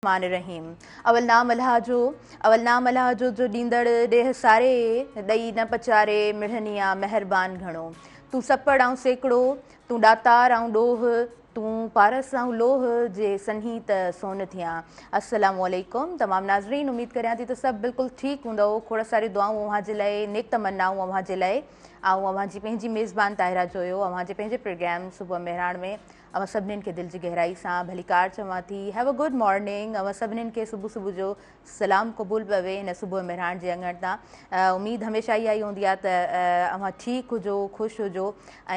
الرحمٰن الرحيم اول نام الله جو اول نام الله جو جو ڏيندڙ ڏيهه ساري ڏئي نه پچاري مڙهني آ مهربان گهڻو تون سپڙ آئون سيڪڙو تون ڏاتار آئون ڏوهه تون پارس آئون لوهه جي سنهي ته سون ٿيان السلام عليڪم تمام ناظرين اميد ڪريان ٿي ته سڀ بلڪل ٺيڪ هوندؤ کوڙ ساريون دعائون اوهان جي لاء نيڪ تمنائون اوهان جي لاء آئون اوهان جي پنهنجي ميزبان طاهره جويو اوهان جي پنهنجي پروگرام صبح مهراڻ ۾ اوهان سڀنين کي دل جي گهرائي سان ڀليڪار چوان ٿي. Have a good morning اوهان سڀنين کي صبح صبح جو سلام قبول پوي هن صبح مهراڻ جي اڱڻ تان. اميد هميشه اها ئي هوندي آهي ته اوهان ٺيڪ هجو خوش هجو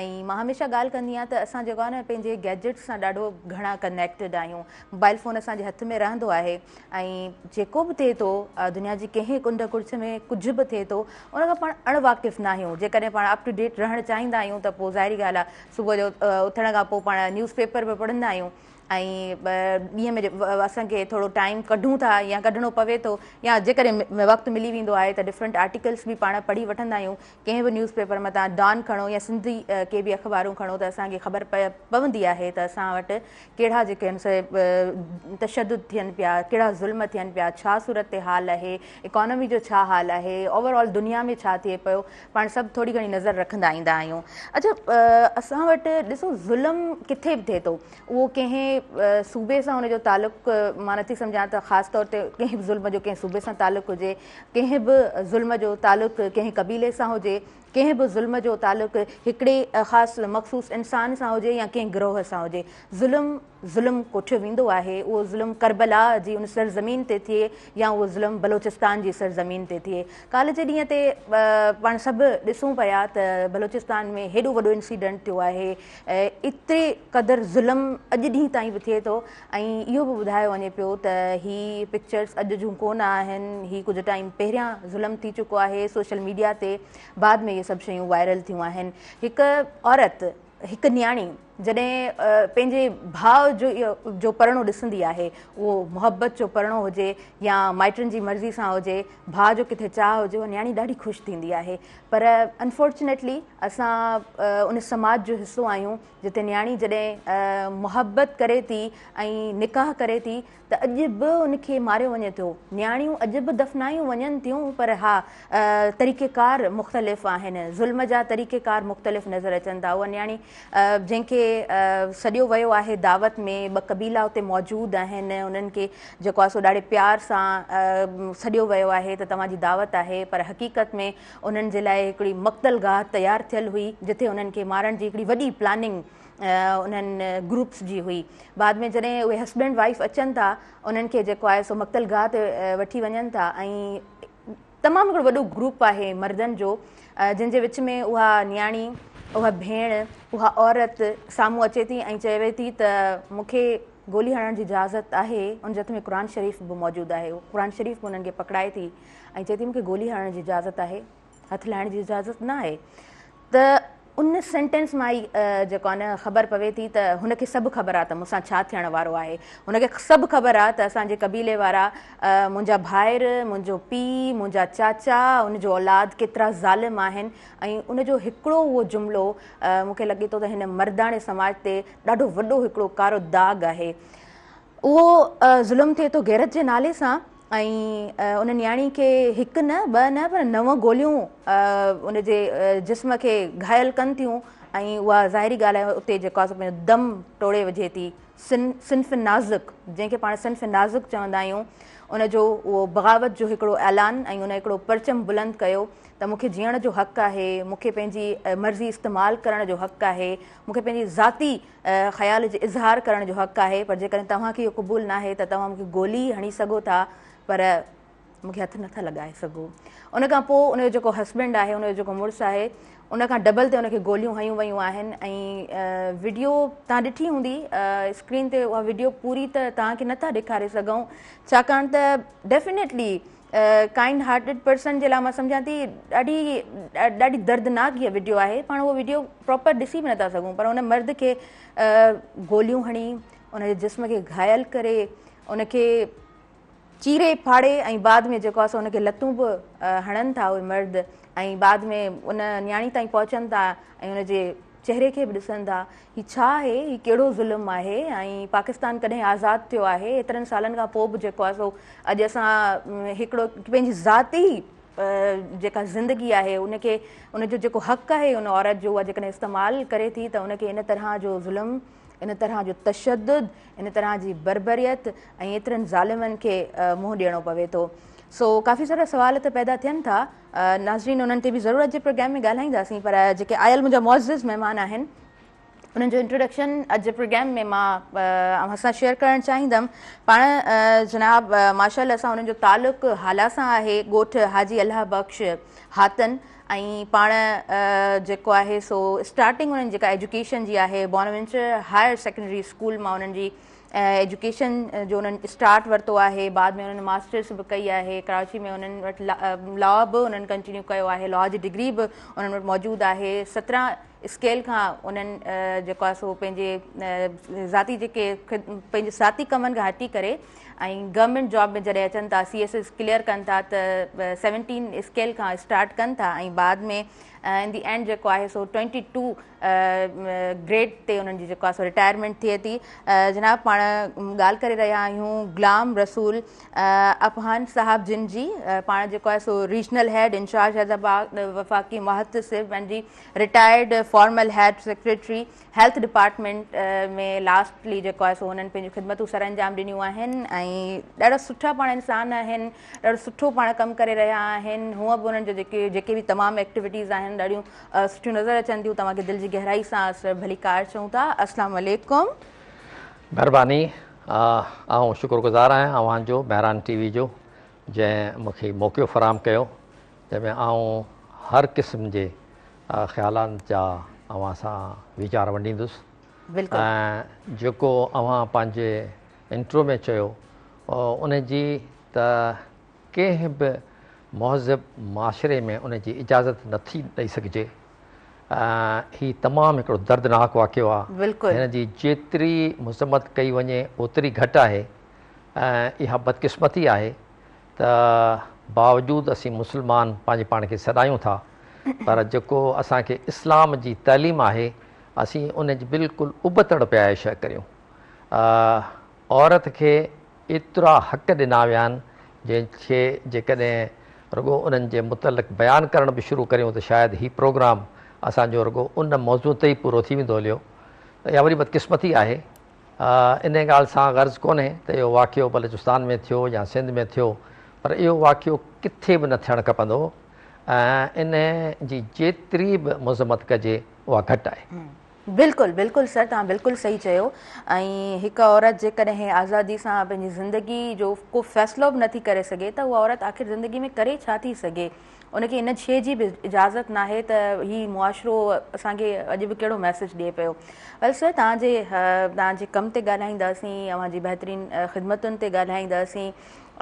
۽ مان هميشه ڳالهه ڪندي آهيان ته اسان جيڪو آهي نه پنهنجي گيجٽس سان ڏاڍو گهڻا ڪنيڪٽيڊ آهيون. موبائل فون اسان جي هٿ ۾ رهندو آهي ۽ جيڪو به ٿئي ٿو دنيا جي ڪنهن ڪنڊ ڪڙڇ ۾ ڪجهه به ٿئي ٿو ان کان پاڻ اڻ واقف ناهيون. جيڪڏهن پاڻ اپ ٽو ڊيٽ رهڻ چاهيندا آهيون ته پوء ظاهري ڳالهه آهي صبح جو اٿڻ کان پوء پاڻ نيوز پيپر به پڙهندا آهيون ۽ ڏينهن ۾ اسان کي ٿورو ٽائيم ڪڍون ٿا يا ڪڍڻو پوي ٿو يا جيڪڏهن وقت ملي ويندو آهي ته ڊفرنٽ آرٽيڪلس به پاڻ پڙهي وٺندا آهيون. ڪنهن به نيوز پيپر مان تان ڊان کڻو يا سنڌي ڪي به اخبارون کڻو ته اسان کي خبر پوندي آهي ته اسان وٽ ڪهڙا جيڪي آهن سي تشدد ٿين پيا، ڪهڙا ظلم ٿين پيا، ڇا صورتحال آهي، اڪانومي جو ڇا حال آهي، اوور آل دنيا ۾ ڇا ٿئي پيو. پاڻ سڀ ٿوري گهڻي نظر رکندا ايندا آهيون. اڇا اسان وٽ ڏسو ظلم ڪٿي به ٿئي ٿو اهو ڪنهن صوبي سان ان جو تعلق مان نٿي سمجهان ته خاص طور تي ڪنهن به ظلم جو ڪنهن صوبي سان تعلق هجي، ڪنهن به ظلم جو تعلق ڪنهن قبيلي سان هجي، ڪنهن به ظلم جو تعلق هڪڙي خاص مخصوص انسان سان هجي يا ڪنهن گروهه سان هجي. ظلم ظلم ڪوٺيو ويندو آهي، اهو ظلم ڪربلا جي ان سرزمين تي ٿئي يا اهو ظلم بلوچستان جي سرزمين تي ٿئي. ڪالهه جي ڏينهن تي پاڻ سڀ ڏسون پيا ته بلوچستان ۾ هيڏو وڏو انسيڊنٽ ٿيو آهي، ايتري قدر ظلم اڄ ڏينهن تائين به ٿئي ٿو ۽ اهو به ٻڌايو وڃي پيو ته هي پڪچرز اڄ جون ڪونه آهن، هي ڪجهه ٽائيم پهريان ظلم ٿي چڪو آهي، سوشل ميڊيا تي بعد ۾ اهي سڀ شيون وائرل ٿيون آهن. هڪ عورت هڪ نياڻي جڏهن پنهنجي ڀاء جو جو پرڻو ڏسندي آهي، اهو محبت جو پرڻو هجي يا مائٽن جي مرضي سان هجي، ڀاء جو ڪٿي چاهه هجي، اها نياڻي ڏاڍي خوش ٿيندي آهي. پر انفارچونيٽلي اسان ان سماج جو حصو آهيون جتي نياڻي جڏهن محبت ڪري ٿي ۽ نڪاح ڪري ٿي ته اڄ به ان کي ماريو وڃي ٿو. نياڻيون اڄ به دفنايون وڃن ٿيون پر ها طريقيڪار مختلف آهن. ظلم جا طريقيڪار مختلف نظر اچن ٿا. اها نياڻي جنهن کي سڏيو ويو آهي دعوت ۾ ٻه قبيلا اتي موجود آهن انهن کي جيڪو آهي سو ڏاڍي پيار سان سڏيو ويو آهي ته توهان جي دعوت آهي پر حقيقت ۾ انهن جي لاء هڪڙي مقتل گاهه تيار ٿيل هئي جتي انهن کي مارڻ جي هڪڙي وڏي پلاننگ انهن گروپس جي هئي. بعد ۾ جڏهن اهي هسبينڊ وائيف اچن ٿا انهن کي جيڪو آهي سو مقتل گاهه تي وٺي وڃن ٿا ۽ تمام هڪڙو وڏو گروپ آهي مردن جو جن جي وچ ۾ اها نياڻي اها ڀيڻ اها عورت سامهون اچي ٿي ۽ چوي ٿي ته مون کي گولي هڻڻ جي اجازت آهي. ان جي هٿ ۾ قرآن شريف به موجود آهي. قرآن شريف به انهن کي پڪڙائي ٿي ۽ چئي ٿي مون کي گولي هڻڻ جي اجازت آهي، هٿ لائڻ جي اجازت نه آهي. ته ان سينٽينس مان ئي جيڪو آهي نه خبر پوي ٿي ته هن کي سڀ خبر آهي ته مون سان ڇا ٿيڻ وارو آهي. هن کي سڀ خبر آهي ته اسان جي قبيلي وارا منهنجا ڀائر، منهنجو پيء، منهنجا چاچا، ان جو اولاد ڪيترا ظالم آهن ۽ ان جو هڪڙو اهو جملو مون کي لڳي ٿو ته هن مرداڻي سماج تي ڏاڍو وڏو هڪڙو ڪارو داغ آهي. اهو ظلم ٿئي ٿو غيرت جي نالي سان ۽ ان نياڻي کي هڪ نه ٻه نه پر نو گوليون ان جي جسم کي گهايل ڪن ٿيون ۽ اها ظاهري ڳالهه آهي اتي جيڪو آهي سو پنهنجو دم ٽوڙي وجهي ٿي. صنف نازڪ جنهن کي پاڻ صنف نازڪ چوندا آهيون ان جو اهو بغاوت جو هڪڙو اعلان ۽ ان هڪڙو پرچم بلند ڪيو ته مون کي جيئڻ جو حق آهي، مون کي پنهنجي مرضي استعمال ڪرڻ جو حق آهي، مون کي پنهنجي ذاتي خيال جي اظهار ڪرڻ جو حق آهي پر جيڪڏهن توهان کي اهو قبول ناهي ته توهان مون کي گولي هڻي سگهو ٿا پر مون کي هٿ نٿا لڳائي سگهو. ان کان پوء ان جو جيڪو هسبينڊ آهي ان جو جيڪو مڙس آهي ان کان ڊبل تي ان کي گوليون هنيون ويون آهن ۽ وڊيو توهان ڏٺي هوندي اسڪرين تي اها وڊيو پوري ته توهان کي نٿا ڏيکاري سگهون ڇاڪاڻ ته ڊيفينيٽلي ڪائنڊ هارٽيڊ پرسن جي لاء مان سمجهان ٿي ڏاڍي ڏاڍي دردناڪ هيء وڊيو آهي پاڻ اهو وڊيو پراپر ڏسي به نٿا سگهون پر ان مرد کي گوليون هڻي ان جي جسم کي گهايل ڪري ان کي چيري ڦاڙي ۽ بعد ۾ جيڪو آهي سو ان کي لتون به هڻن ٿا اهي مرد ۽ بعد ۾ ان نياڻي تائين پهچن ٿا ۽ ان جي چهري کي به ڏسن ٿا. هي ڇا آهي؟ هي ڪهڙو ظلم آهي؟ ۽ پاڪستان ڪڏهن آزاد ٿيو آهي؟ ايترن سالن کان پوء به جيڪو آهي سو اڄ اسان هڪڙو پنهنجي ذاتي جيڪا زندگي آهي ان کي ان جو جيڪو حق آهي ان عورت جو اها جيڪڏهن استعمال ڪري ٿي ته ان کي ان طرح جو ظلم، ان طرح جو تشدد، ان طرح جي بربريت ۽ ايترن ظالمن کي منهن ڏيڻو پوي ٿو. سو ڪافي سارا سوال ته پيدا ٿين ٿا. ناظرين انهن تي به ضرور اڄ جي پروگرام ۾ ڳالهائينداسين پر جيڪي آيل منهنجا معزز مهمان آهن انهن جو انٽروڊڪشن اڄ جي پروگرام ۾ مان اوهان سان شيئر ڪرڻ چاهيندم. پاڻ جناب ماشاء الله سان انهن جو تعلق هالا سان آهي، ڳوٺ حاجي الله بخش هاتن ۽ پاڻ جيڪو آهي سو اسٽارٽنگ انهن جيڪا ايجوڪيشن جي آهي بونوينچر هائر سيڪنڊري اسڪول مان انهن جي ايجوڪيشن جو انهن اسٽارٽ ورتو آهي. بعد ۾ انهن ماسٽرس به ڪئي آهي ڪراچي ۾، انهن وٽ لا به انهن ڪنٽينيو ڪيو آهي، لا جي ڊگري به انهن وٽ موجود آهي. 17 اسڪيل کان انهن جيڪو آهي سو پنهنجي ذاتي جيڪي پنهنجي ذاتي ڪمن کان هٽي ڪري ۽ گورنمينٽ جاب ۾ جڏهن اچن ٿا، سي ايس ايس ڪليئر ڪن ٿا ته 17 اسڪيل کان اسٽارٽ ڪن ٿا ۽ بعد ۾ ان the and جيڪو آهي سو 22 گريڊ تي انهن جي جيڪو آهي سو رٽائرمينٽ ٿئي ٿي. جناب پاڻ ڳالهه ڪري رهيا آهيون غلام رسول افغان صاحب جن جي. پاڻ جيڪو آهي سو ريجنل هيڊ انچارج حيدرآباد وفاقي محتسب جي retired former head secretary health department ۾ lastly جيڪو آهي سو انهن پنهنجون خدمتون سر انجام ڏنيون آهن ۽ ڏاڍا سٺا پاڻ انسان آهن، ڏاڍو سٺو پاڻ ڪم ڪري رهيا آهن. هونء به انهن جو جيڪي به تمام ايڪٽيوٽيز آهن ڏاڍيون سٺيون نظر اچن ٿيون. توهان کي دل جي گهرائي سان سر ڀليڪار چئون ٿا. السلام عليڪم. مهرباني. آئون شڪر گذار آهيان اوهان جو مهراڻ ٽي وي جو جنهن مون کي موقعو فراهم ڪيو جنهن ۾ آئون هر قسم جي خيالن جا اوهان سان ويچار ونڊيندس ۽ جيڪو اوهان پنهنجي انٽرو ۾ چيو ان جي ته ڪنهن به مهذب معاشري ۾ ان جي اجازت نٿي ڏئي سگهجي. هي تمام هڪڙو دردناڪ واقعو آهي. هن جي جيتري مذمت ڪئي وڃي اوتري گهٽ آهي ۽ اها بدقسمتي آهي ته باوجود اسين مسلمان پنهنجي پاڻ کي سڏايون ٿا پر جيڪو اسان کي اسلام جي تعليم آهي اسين ان جي بلڪل ابتڙ پيا اها شيء ڪريون. عورت کي ايترا حق ڏنا ويا آهن جنهن کي جيڪڏهن رڳو انهن جي متعلق بيان ڪرڻ به شروع ڪريون ته شايد هي پروگرام اسان جو رڳو ان موضوع تي ئي پورو ٿي ويندو هليو ته اها وڏي بدقسمتي آهي. انهيء ڳالهه سان غرض ڪونهي ته اهو واقعو بلوچستان ۾ ٿيو يا سنڌ ۾ ٿيو پر اهو واقعو ڪٿي به نه ٿيڻ کپندو هو ۽ انهيء جي جيتري به مذمت ڪجي اها گهٽ آهي. بلڪل بلڪل سر توهان بلڪل صحيح چيو ۽ هڪ عورت جيڪڏهن آزادي سان پنهنجي زندگي جو ڪو فيصلو به نٿي ڪري سگهي ته اها عورت آخر زندگي ۾ ڪري ڇا ٿي سگهي ان کي ان شيء جي به اجازت ناهي ته هي معاشرو اسان کي اڄ به ڪهڙو ميسيج ڏئي پيو. ويل سر توهان جي توهان جي ڪم تي ڳالهائينداسين اوهان جي بهترين خدمتن تي ڳالهائينداسين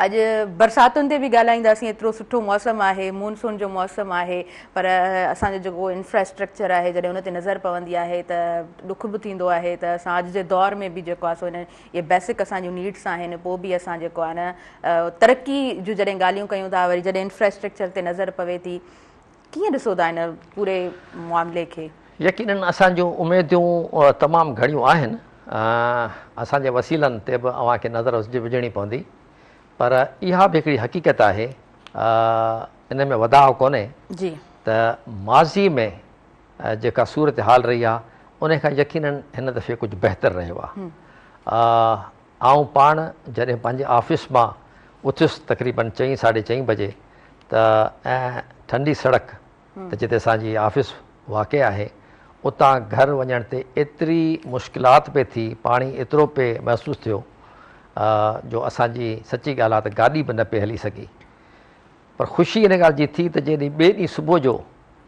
اڄ برساتن تي به ڳالهائينداسين ايترو سٺو موسم آهي مونسون جو موسم آهي پر اسان جو جيڪو انفراسٽرڪچر آهي جڏهن ان تي نظر پوندي آهي ته ڏک به ٿيندو آهي ته اسان اڄ جي دور ۾ به جيڪو آهي سو هن اهي بيسڪ اسان جون نيڊس آهن پوء به اسان جيڪو آهي نه ترقي جون جڏهن ڳالهيون ڪيون ٿا وري جڏهن انفراسٽرڪچر تي نظر پوي ٿي ڪيئن ڏسو ٿا ان پوري معاملي کي؟ يقينن اسان جون اميدون تمام گهڻيون آهن اسان جي وسيلن تي به اوهان کي نظر وجهڻي پوندي پر اها به هڪڙي حقيقت آهي ان ۾ وڌاء ڪونهي ته ماضي ۾ جيڪا صورتحال رهي آهي ان کان يقينن هن دفعي ڪجهه بهتر رهيو آهي. آئون پاڻ جڏهن پنهنجي آفيس مان اٿيس تقريبن چئين ساڍي چئين بجي ته ۽ ٺنڊي سڙڪ ته جتي اسان جي آفيس واقع آهي اتان گهر وڃڻ تي ايتري مشڪلات پئي ٿي پاڻي ايترو پئي محسوس ٿيو جو اسان جي سچي ڳالهه آهي ته گاڏي به نه پئي هلي سگهي پر خوشي ان ڳالهه جي ٿي ته جنهن ڏينهن ٻئي ڏينهن صبح جو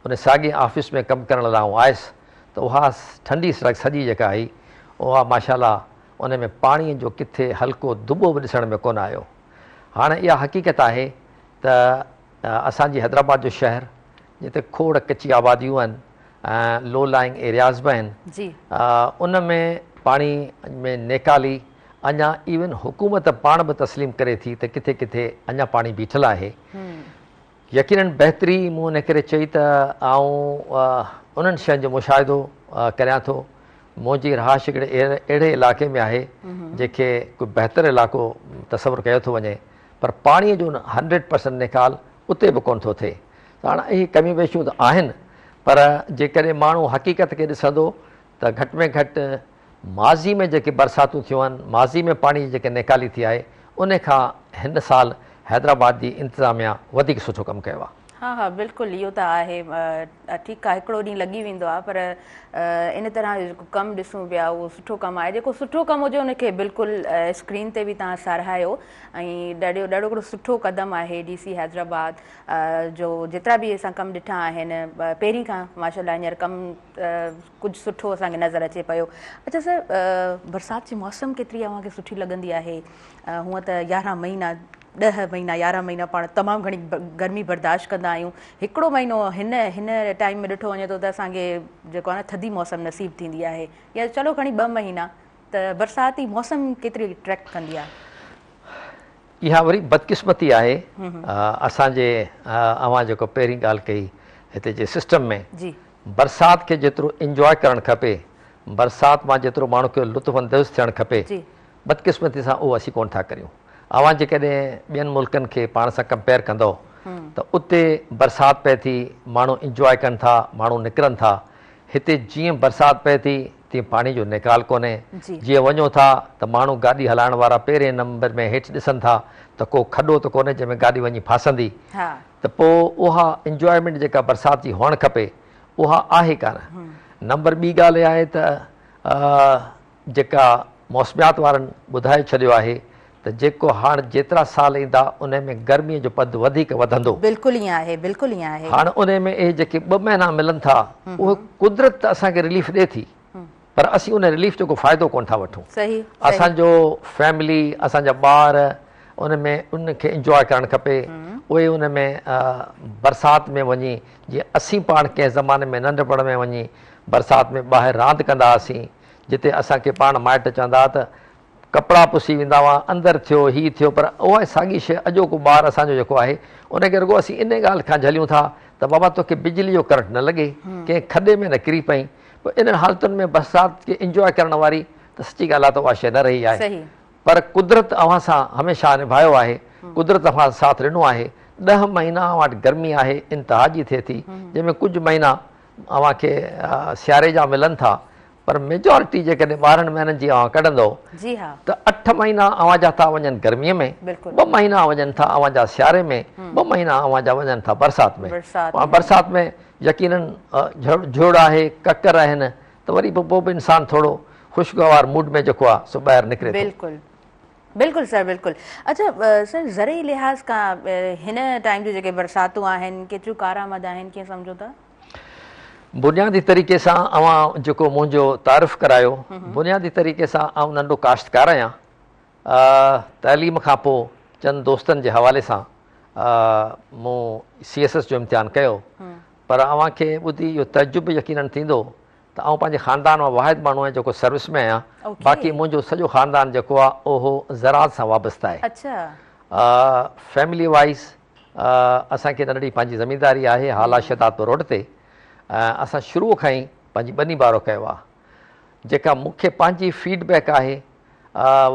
ان ساڳئي آفيس ۾ ڪم ڪرڻ لاء آئون آيس ته اها ٺنڊي سڙڪ سڄي جيڪا هئي اها ماشاء الله ان ۾ پاڻي جو ڪٿي هلڪو دٻو به ڏسڻ ۾ ڪونه آيو. هاڻ اها حقيقت آهي ته اسان جي حيدرآباد جو شهر جتي کوڙ ڪچي آباديون آهن ۽ لو لائنگ ايرياز به آهن ان ۾ پاڻي ۾ نيڪالي اڃا ايون حڪومت پاڻ به تسليم ڪري ٿي ته ڪٿي ڪٿي اڃا پاڻي بيٺل آهي. يقينن بهتري مون ان ڪري چئي ته آئون انهن شين جو مشاهدو ڪريان ٿو. منهنجي رهائش هڪڙي اهڙي علائقي ۾ آهي جنهن کي ڪو بهتر علائقو تصور ڪيو ٿو وڃي پر پاڻي جو 100% نيڪال اتي به ڪونه ٿو ٿئي. ته هاڻ اهي ڪميون بيشيون ته آهن پر جيڪڏهن ماڻهو حقيقت کي ڏسندو ته گهٽ ۾ گهٽ ماضي ۾ جيڪي برساتون ٿيون آهن، ماضي ۾ پاڻي جي جيڪي نيڪالي ٿي آهي ان کان هن سال حيدرآباد جي انتظاميا وڌيڪ سٺو ڪم ڪيو آهي. ها ها بلڪل اهو ته آهي ٺيڪ آهي هڪڙو ڏينهن لڳي ويندو آهي پر ان طرح جو جيڪو ڪم ڏسون پيا اهو سٺو ڪم آهي جيڪو سٺو ڪم هجي ان کي بلڪل اسڪرين تي به توهان ساراهيو ۽ ڏاڍو ڏاڍو هڪڙو سٺو قدم آهي ڊي سي حيدرآباد جو جيترا به اسان ڪم ڏٺا آهن پهرين کان ماشاء الله هينئر ڪم ڪجهه سٺو اسان کي نظر اچي پيو. اڇا سر برسات جي موسم ڪيتري اوهان کي سٺي لڳندي آهي؟ هونء ته يارهن مهينا ڏهه مهينا يارهن مهينا پاڻ تمام گهڻي گرمي برداشت ڪندا آهيون هڪڙو مهينو هن هن ٽائيم ۾ ڏٺو وڃي ٿو ته اسان کي جيڪو آهي نه ٿڌي موسم نصيب ٿيندي آهي يا چلو کڻي ٻه مهينا ته برساتي موسم ڪيتري اٽريڪٽ ڪندي آهي؟ اها وري بدقسمتي آهي اسان جي اوهان جيڪو پهرين ڳالهه ڪئي هتي جي سسٽم ۾ برسات کي جيترو انجواء ڪرڻ کپي، برسات مان جيترو ماڻهو کي لطف اندوز ٿيڻ کپي، بدقسمتي سان اهو اسين ڪونه ٿا ڪريون. اوهان جيڪڏهن ٻين ملڪن کي پاڻ سان ڪمپيئر ڪندؤ ته اتي برسات پئي ٿي، ماڻهو انجواء ڪن ٿا، ماڻهو نڪرن ٿا. هتي جيئن برسات پئي ٿي تيئن پاڻي جو نيڪال ڪونهي. جيئن وڃو ٿا ته ماڻهو گاڏي هلائڻ وارا پهرين نمبر ۾ هيٺ ڏسن ٿا ته ڪو کڏو ته ڪونهي جنهن ۾ گاڏي وڃي ڦاسندي. ته پوء اها انجوائمينٽ جيڪا برسات جي هئڻ کپي اها آهي ڪانه. نمبر ٻي ڳالهه اها آهي ته جيڪا موسميات وارن ٻڌائي ڇڏيو آهي ته جيڪو هاڻ جيترا سال ايندا انهي ۾ گرمي جو پد وڌيڪ وڌندو. بلڪل ائين آهي بلڪل ائين آهي. هاڻ انهي ۾ اهي جيڪي ٻه مهينا ملن ٿا اهي قدرت ته اسان کي رليف ڏي ٿي پر اسين ان رليف جو ڪو فائدو ڪونه ٿا وٺون. اسان جو فيملي اسان جا ٻار ان ۾ ان کي انجواء ڪرڻ کپي اهي ان ۾ برسات ۾ وڃي جيئن اسين پاڻ ڪنهن زماني ۾ ننڍپڻ ۾ وڃي برسات ۾ ٻاهر راند ڪندا هئاسين جتي اسان کي پاڻ مائٽ چوندا هئا ته ڪپڙا پسي ويندا هئا اندر ٿيو هي ٿيو پر اها ساڳي شيء اڄوڪو ٻار اسان جو جيڪو آهي ان کي رڳو اسين ان ڳالهه کان جهليون ٿا ته بابا توکي بجلي جو ڪرنٽ نه لڳي ڪنهن کڏي ۾ نه ڪري پئين پوء انهن حالتن ۾ برسات کي انجواء ڪرڻ واري ته سچي ڳالهه آهي ته اها شيء نه رهي آهي پر قدرت اوهان سان هميشه نڀايو آهي قدرت اوهان سان ساٿ ڏنو آهي ڏهه مهينا اوهان وٽ گرمي آهي انتها جي ٿئي ٿي جنهن ۾ ڪجهه مهينا اوهان کي سياري جا ملن ٿا پر ميجارٽي جيڪڏهن 12 مهينن جي اوهان ڪڍندؤ ته 8 مهينا اوهان جا ٿا وڃن گرميء ۾، ٻه مهينا وڃن ٿا اوهان جا سياري ۾، ٻه مهينا اوهان جا وڃن ٿا برسات ۾. برسات ۾ يقينن جهڙ آهي، ڪڪر آهن ته وري به پوء به انسان ٿورو خوشگوار موڊ ۾ جيڪو آهي سو ٻاهر نڪري ٿو. بلڪل بلڪل سر بلڪل. اڇا سر زرعي لحاظ کان هن ٽائيم جون جيڪي برساتون آهن ڪيتريون ڪارآمد آهن ڪيئن سمجهو ٿا؟ بنيادي طريقي سان اوهان جيڪو منهنجو تعارف ڪرايو بنيادي طريقي سان آئون ننڍو ڪاشتڪار آهيان تعليم کان پوء چند دوستن جي حوالي سان مون سي ايس ايس جو امتحان ڪيو پر اوهان کي ٻڌي اهو تعجب يقينن ٿيندو ته آئون پنهنجي خاندان مان واحد ماڻهو آهيان جيڪو سروس ۾ آهيان باقي منهنجو سڄو خاندان جيڪو آهي اهو زراعت سان وابسته آهي فيملي وائيز اسان کي ننڍڙي پنهنجي زمينداري آهي هالا شهدادپور روڊ تي اسان شروع کان ئي پنهنجي ٻني ٻارو ڪيو آهي جيڪا مون کي پنهنجي فيڊ بيڪ آهي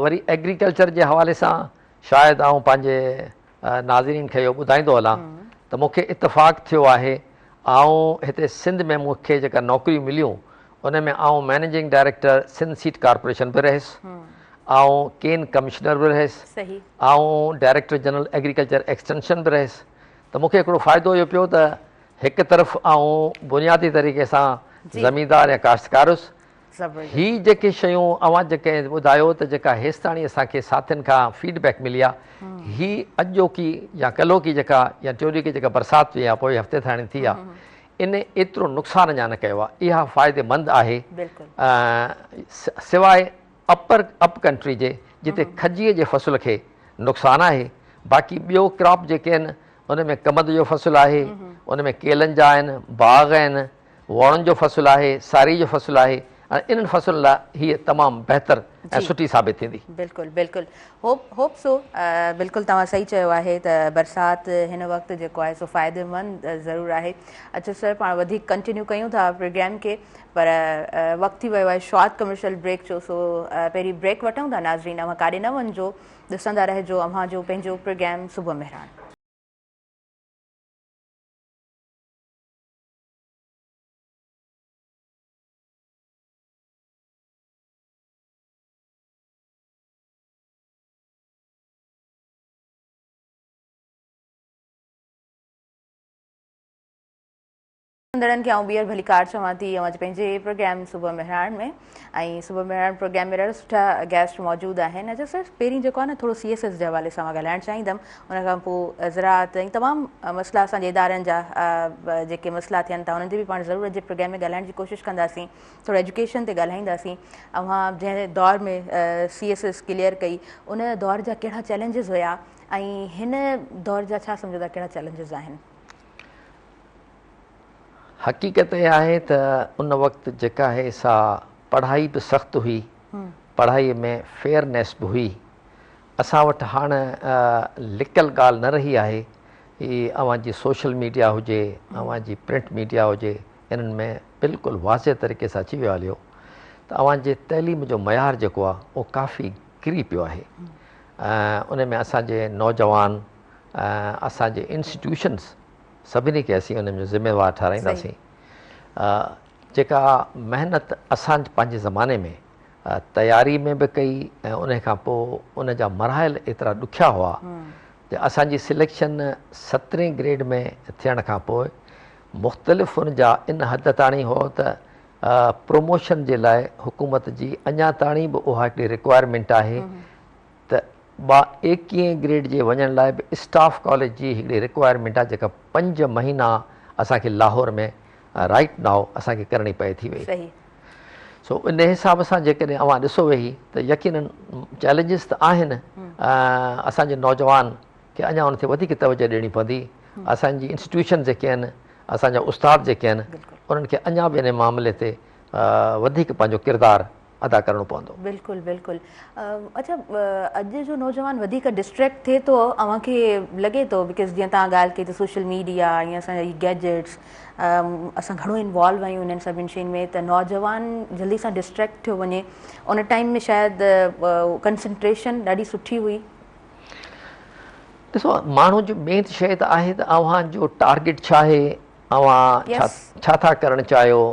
وري ايگريڪلچر جي حوالي سان شايد آئون پنهنجي ناظرين کي اهو ٻڌائيندو هلان ته مون کي اتفاق ٿيو آهي آئون هتي سنڌ ۾ مون کي جيڪا نوڪريون مليون ان ۾ آئون managing director Sindh seed corporation به رهيس، آئون ڪين ڪمشنر به رهيس، آئون ڊائريڪٽر جنرل ايگريڪلچر ايڪسٽينشن به رهيس ته مون کي هڪڙو فائدو اهو پيو ته هڪ طرف آئون بنيادي طريقي سان زميندار يا ڪاشتڪار هيس. هي جيڪي شيون اوهان جيڪي ٻڌايو ته جيڪا هيستاڻي اسان کي ساٿين کان فيڊ بيڪ ملي آهي هي اڄوڪي يا ڪلهوڪي جيڪا يا ٽيوڏيڪي جيڪا برسات پئي آهي پوئين هفتي تائين ٿي آهي ان ايترو نقصان اڃا نه ڪيو آهي اها فائديمند آهي سواء اپر اپ ڪنٽري جي جتي کجيء جي فصل کي نقصان آهي باقي ٻيو ڪراپ جيڪي آهن ان ۾ ڪمند جو فصل آهي ان ۾ ڪيلن جا آهن باغ آهن ووڻن جو فصل آهي ساري جو فصل آهي ۽ انهن فصلن لاء هيء تمام بهتر ۽ سٺي ثابت ٿيندي. بلڪل بلڪل هوپ هوپ سو بلڪل توهان صحيح چيو آهي ته برسات هن وقت جيڪو آهي سو فائديمند ضرور آهي. اڇا سر پاڻ وڌيڪ ڪنٽينيو ڪيون ٿا پروگرام کي پر وقت ٿي ويو آهي شارٽ ڪمرشل بريڪ جو سو پهرين بريڪ وٺون ٿا ناظرين اوهان ڪاڏي نه وڃجو ڏسندا رهجو اوهان جو پنهنجو پروگرام صبح مهراڻ. ڏسندڙن کي آئون ٻيهر ڀليڪار چوان ٿي اوهان جي پنهنجي پروگرام صبح مهراڻ ۾ ۽ صبح مهراڻ پروگرام ۾ ڏاڍا سٺا گيسٽ موجود آهن. اچا سر پهرين جيڪو آهي نه ٿورو سي ايس ايس جي حوالي سان مان ڳالهائڻ چاهيندم ان کان پوء زراعت ۽ تمام مسئلا اسان جي ادارن جا جيڪي مسئلا ٿين ٿا انهن تي به پاڻ ضرور اڄ جي پروگرام ۾ ڳالهائڻ جي ڪوشش ڪنداسين ٿورو ايجوڪيشن تي ڳالهائينداسين اوهان جنهن دور ۾ سي ايس ايس ڪليئر ڪئي ان دور جا ڪهڙا چئلينجز هيا ۽ هن دور جا ڇا سمجهو ٿا ڪهڙا چئلينجز آهن؟ حقيقت اها آهي ته ان وقت جيڪا آهي سا پڙهائي به سخت هئي، پڙهائي ۾ فيئرنيس به هئي. اسان وٽ هاڻ لڪل ڳالهه نه رهي آهي. هي اوهان جي سوشل ميڊيا هجي، اوهان جي پرنٽ ميڊيا هجي، انهن ۾ بلڪل واضح طريقي سان اچي ويو آهي هليو ته اوهان جي تعليم جو معيار جيڪو آهي اهو ڪافي ڪري پيو آهي. ان ۾ اسان جي نوجوان، اسان جي انسٽيٽيوشنس سڀني کي اسين ان ۾ ذميوار ٺهرائينداسين. جيڪا محنت اسان پنهنجي زماني ۾ تياري ۾ به ڪئي ۽ ان کان پوء ان جا مراحل ايترا ڏکيا هئا جو اسان جي سليڪشن سترهين گريڊ ۾ ٿيڻ کان پوء مختلف ان جا ان حد تاڻي هو ته پروموشن جي لاء حڪومت جي اڃا تاڻي به اها هڪڙي رڪوائرمينٽ آهي ته ٻا ايڪيهين گريڊ جي وڃڻ لاء به اسٽاف ڪاليج جي هڪڙي رڪوائرمينٽ آهي جيڪا پنج مهينا اسان کي لاهور ۾ رائيٽ نائو اسان کي ڪرڻي پئي ٿي وئي. سو ان حساب سان جيڪڏهن اوهان ڏسو ويهي ته يقينن چئلينجز ته آهن اسان جي نوجوان کي اڃا ان تي وڌيڪ توجه ڏيڻي پوندي اسان جي انسٽيٽيوشن جيڪي آهن اسان جا استاد جيڪي آهن انهن کي اڃا به ان معاملي تي وڌيڪ پنهنجو ڪردار ادا ڪرڻو پوندو. بلڪل بلڪل اڇا اڄ جو نوجوان وڌيڪ ڊسٽريڪٽ ٿئي ٿو اوهان کي لڳي ٿو because جيئن توهان ڳالهه ڪئي ته سوشل ميڊيا ۽ اسان جا هي گيجيٽس اسان گهڻو انوالو آهيون انهن سڀني شين ۾ ته نوجوان جلدي سان ڊسٽريڪٽ ٿيو وڃي ان ٽائيم ۾ شايد ڪنسنٽريشن ڏاڍي سٺي هئي. ڏسو ماڻهو جو مين شيء ته آهي ته اوهان جو ٽارگيٽ ڇا آهي اوهان ڇا ٿا ڪرڻ چاهيو